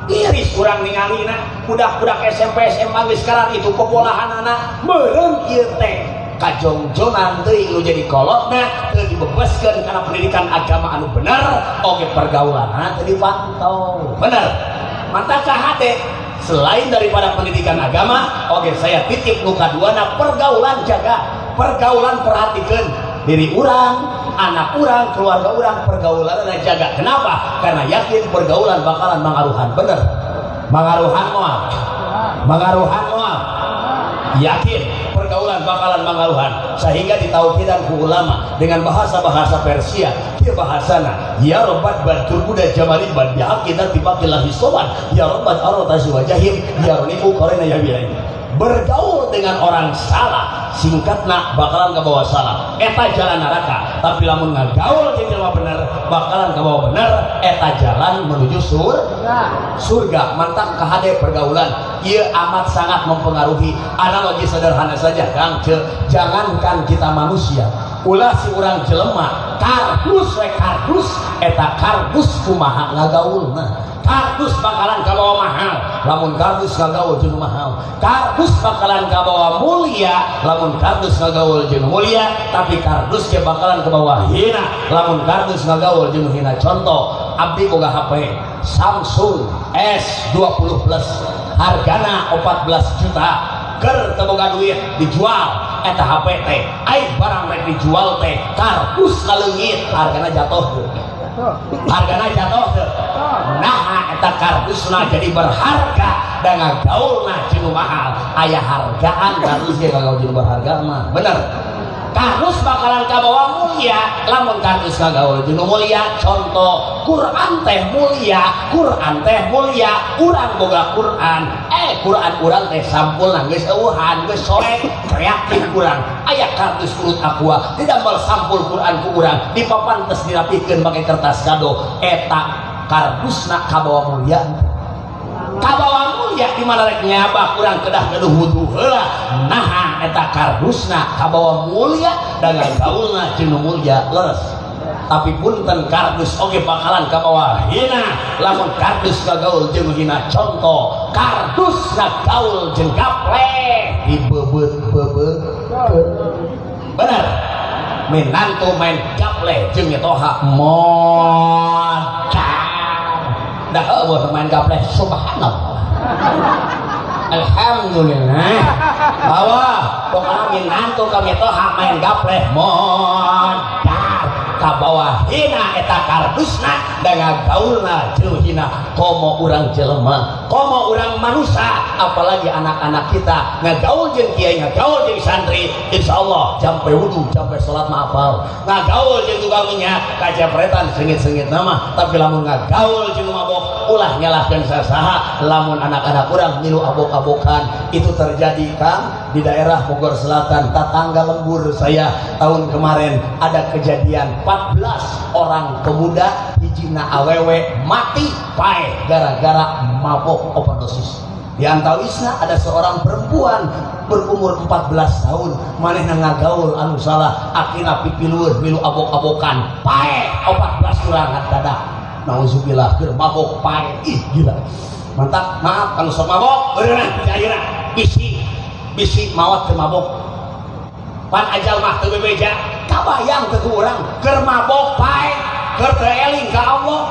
Iris kurang ningalina budak-budak SMP SMA geus sekarang itu pepolahanana meureun ieu teh kajongjonan teuing nu jadi kolotna teu dibebaskeun kana pendidikan agama anu bener oge pergaulanna teu dipantau. Bener. Mantap hade selain daripada pendidikan agama oge saya titip nu kaduana pergaulan jaga, pergaulan perhatikeun diri urang, anak urang, keluarga urang, pergaulan jaga. Kenapa? Karena yakin pergaulan bakalan mangaruhan. Bener. Mangaruhan moal. Mangaruhan moal. Yakin pergaulan bakalan mangaruhan. Sehingga ditauhidan ku ulama dengan bahasa-bahasa Persia, kieu bahasana, ya rabbat bantur buda jamali ban bihaqqi tibaqillahi sowan, ya rabbat arotasi wajahim, ya ranifu qarina ya bilain. Bergaul dengan orang salah singkatna bakalan kebawa salah, eta jalan neraka. Tapi lamun ngagaul jeung jelema bener bakalan kebawa bener, eta jalan menuju surga. Mantap kahade pergaulan ieu amat sangat mempengaruhi. Analogi sederhana saja Kang Ce, jangankan kita manusia, ulah si urang jelema kardus we kardus, eta kardus kumaha ngagaulna. Kardus bakalan kabawa mahal lamun kardus ngagaul jeung mahal. Kardus bakalan kabawa mulia lamun kardus ngagaul jeung mulia, tapi kardus ge bakalan kabawa hina lamun kardus ngagaul jeung hina. Contoh, abdi boga HP Samsung S20 Plus hargana 14 juta, keur teu boga duit dijual eta HP teh, ai barang rek dijual teh kardus kaleungit hargana jatuh teu. Hargana jatuh teu. Nah eta kardusna jadi berharga dan ngagaulna jeung mahal. Aya hargaan kardus ge ngagaul jeung berharga mah. Bener. Kardus bakalan kabawa mulia lamun kardus ngagaul jeung mulia. Contoh, Quran teh mulia, Quran teh mulia, urang boga Quran. Quran urang teh sampulna geus eueuhan, geus soek, kreatif urang. Aya kardus urut aqua, didamel sampul Quran ku urang, dipapantes dirapikeun make kertas kado. Eta kardusna kabawa mulia. Kabawa mulia di mana rek nyabak urang kedah gaduh wudu heula. Naha eta kardusna kabawa mulia dan gaulna jeung mulia leres. Tapi punten kardus oge bakalan kabawa hina lamun kardus ngagaul jeung hina. Contoh, kardus ngagaul jeung gaple dibebeut-bebeut. Bener. Minantu main gaple jeung nyetoha modar. Dah eueuh main gaple subhanallah. Alhamdulillah. Bawa pokoknya minantu kami toha main gaple modar. Kabawa hina eta kardusna da ngagaulna jeung hina. Komo urang jelema, komo urang manusia, apalagi anak-anak kita ngagaul jeung kiai, ngagaul jeung santri, insyaallah sampai wudu, sampai salat mah hafal. Ngagaul jeung tukang minyak kajepretan sengit-sengit nama, tapi lamun ngagaul jeung mabok ulah nyalahkeun sasaha. Lamun anak-anak urang milu abok-abokan, itu terjadi Kang di daerah Bogor Selatan, tetangga lembur saya tahun kemarin ada kejadian 14 orang pemuda hijina awewe mati paeh gara-gara mabok overdosis. Di antawisna ada seorang perempuan berumur 14 tahun manehna ngagaul anu salah, akhirna pipilueun milu abok-abokan paeh 14 urang dadak. Nauzubillah keur mabok paeh. Ih gila. Mantap, maaf kalau sok mabok eureunah ayeuna bisi bisi maot keur mabok. Pan ajal mah teu bebeja, kabayang teu ku urang keur mabok paeh, keur teu eling ka Allah,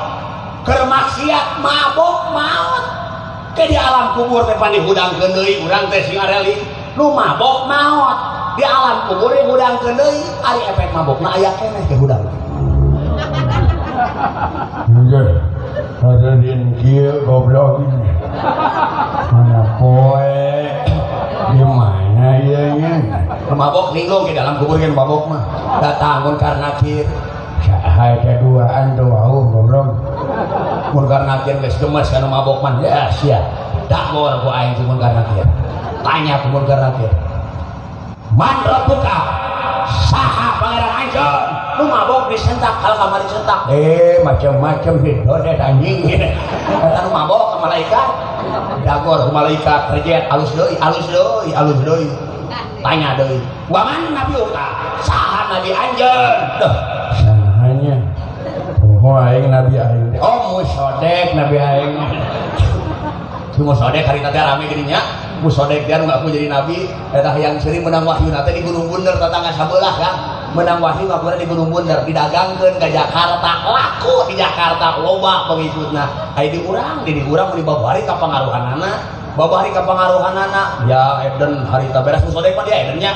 keur maksiat mabok maot. Ke di alam kubur teh pan dihudangkeun deui urang teh sing areling nu mabok maot. Di alam kubur dihudangkeun deui, ari efek mabokna aya keneh ke hudang. Nggih. Hadirin kieu goblok ini. Mana poe di mana ieu nya? Mabok ninggung di dalam kubur kan mabok mah. Datang munkar nakir. Saha eta duaan tuh wau goblok. Munkar nakir geus gemes kana mabok mah. Ya sia. Dakor ku aing jeung munkar nakir. Tanya ku munkar nakir. Man rabbuka? Saha pangeran anjeun? Nu mabok disentak kalau kamari sentak. Macam-macam hidodet anjing. Eta nu mabok ka malaikat. Dagor ku malaikat rejet alus deui, alus deui, alus deui. Tanya deui. Wa man nabiyuka? Saha nabi anjeun? Duh, sahanya. Oh aing nabi aing. Oh musodek nabi aing. Si musodek harita teh rame geuning nya. Musodek teh nu ngaku jadi nabi eta hayang seuring menang wahyu teh di Gunung Bunder tetangga sabelah kan. Menang wahyu ngakuna di Gunung Bunder didagangkeun ka Jakarta, laku di Jakarta loba pengikutna. Aya di urang, di urang mun dibabari ka pangaruhanana, babari ka pangaruhanana. Ya Eden harita beres musodek mah dia Edennya.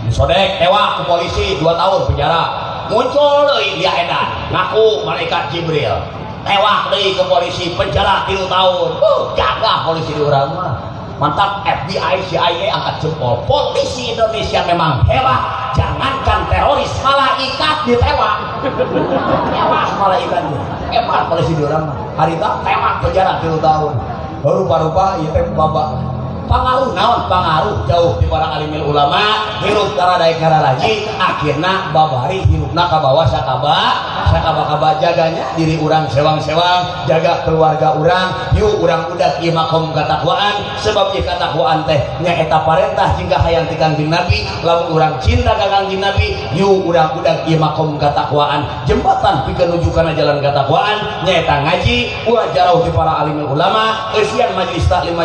Musodek tewak ku polisi 2 tahun penjara. Muncul deui dia Edan, ngaku malaikat Jibril. Tewak deui ke polisi penjara 3 tahun. Gagah polisi di urang mah. Mantap, FBI, CIA angkat jempol. Polisi Indonesia memang hebat. Jangankan teroris, malaikat ditewak. Tewak malaikatnya. Hebat polisi di urang mah. Harita tewak penjara 3 tahun. Rupa-rupa ieu teh babak. Pangaruh naon? Pangaruh jauh di para alimil ulama, hirup karadaek kararaji, akhirna babari hirupna ka bawah sakaba, sakaba-kaba jaganya diri urang sewang-sewang, jaga keluarga urang, yuk urang udah ieu makom katakwaan, sebab ieu katakwaan teh nyaeta parentah jingga hayang ti Kangjeng Nabi, lamun urang cinta ka Kangjeng Nabi, yuk urang udah ieu makom katakwaan, jembatan pikeun nuju kana jalan katakwaan, nyaeta ngaji, ulah jauh di para alimil ulama, eusian majelis taklim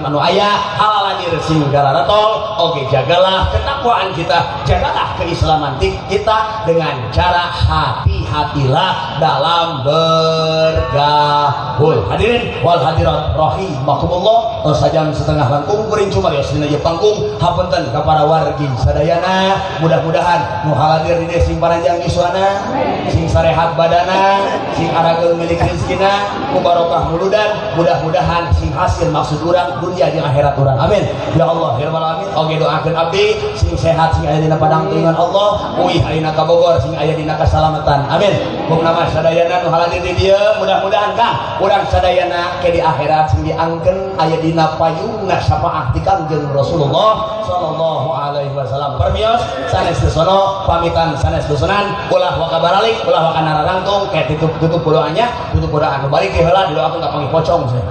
anu aya, halalanir sing gararatol. Oke, jagalah ketakwaan kita, jagalah keislaman kita dengan cara hati-hatilah dalam bergaul. Hadirin wal hadirat rahimakumullah, tos sajam setengah langkung kuring cumarios dina ieu panggung. Hapunten ka para wargi sadayana, mudah-mudahan nu haladir di dieu sing paranjang yuswana, sing sarehat badana, sing arageung milik rezekina, ku barokah muludan, mudah-mudahan sing hasil maksud urang dunia jeung akhirat urang. Amin. Ya Allah ya Rabbal alamin. Oke, doakeun abdi sing sehat, sing aya dina padang tulungan Allah, uih ayeuna ka Bogor sing aya dina kasalamatan. Amin. Bung nama sadayana nu haladir di dieu, mudah-mudahan Kang urang sadayana ke di akhirat sing diangkeun aya dina payungna syafaat ti Kangjeng Rasulullah sallallahu alaihi wasallam. Permios sanes dosono, pamitan sanes dosonan, ulah waka baralik, ulah waka nararangtung, kayak tutup doanya, tutup doa anu balik heula didoakeun ka panggih pocong sih.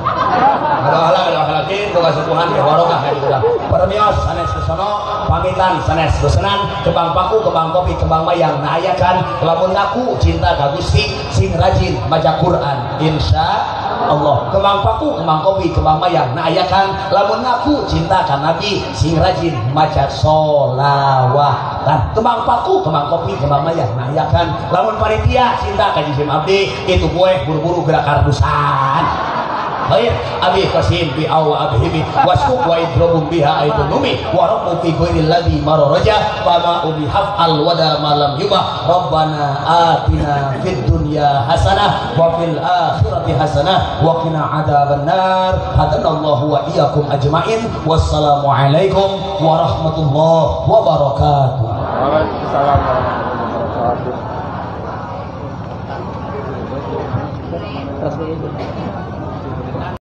Doa heula boga sepuhan ke warokah ka urang. Permios sanes dosono, pamitan sanes dosonan, kembang paku, kembang kopi, kembang mayang na ayakan, lamun ngaku cinta ka Gusti sing rajin maca Quran insya Allah. Kembang paku, kembang kopi, kembang mayang na ayakan, lamun ngaku cinta ka Nabi sing rajin maca sholawatan. Kembang paku, kembang kopi, kembang mayang na ayakan, lamun panitia cinta ka jisim abdi itu gue buru-buru gerak kardusan. Khair abi qasim bi aw abhimi wasku wa idrobum biha aidunumi wa rabbu fi ghairil ladzi mararaja wa ma ubi hafal wada malam yubah. Rabbana atina fid dunya hasanah wa fil akhirati hasanah wa qina adzabannar. Hadanallahu wa iyyakum ajmain. Wassalamualaikum warahmatullahi wabarakatuh. Waalaikumsalam.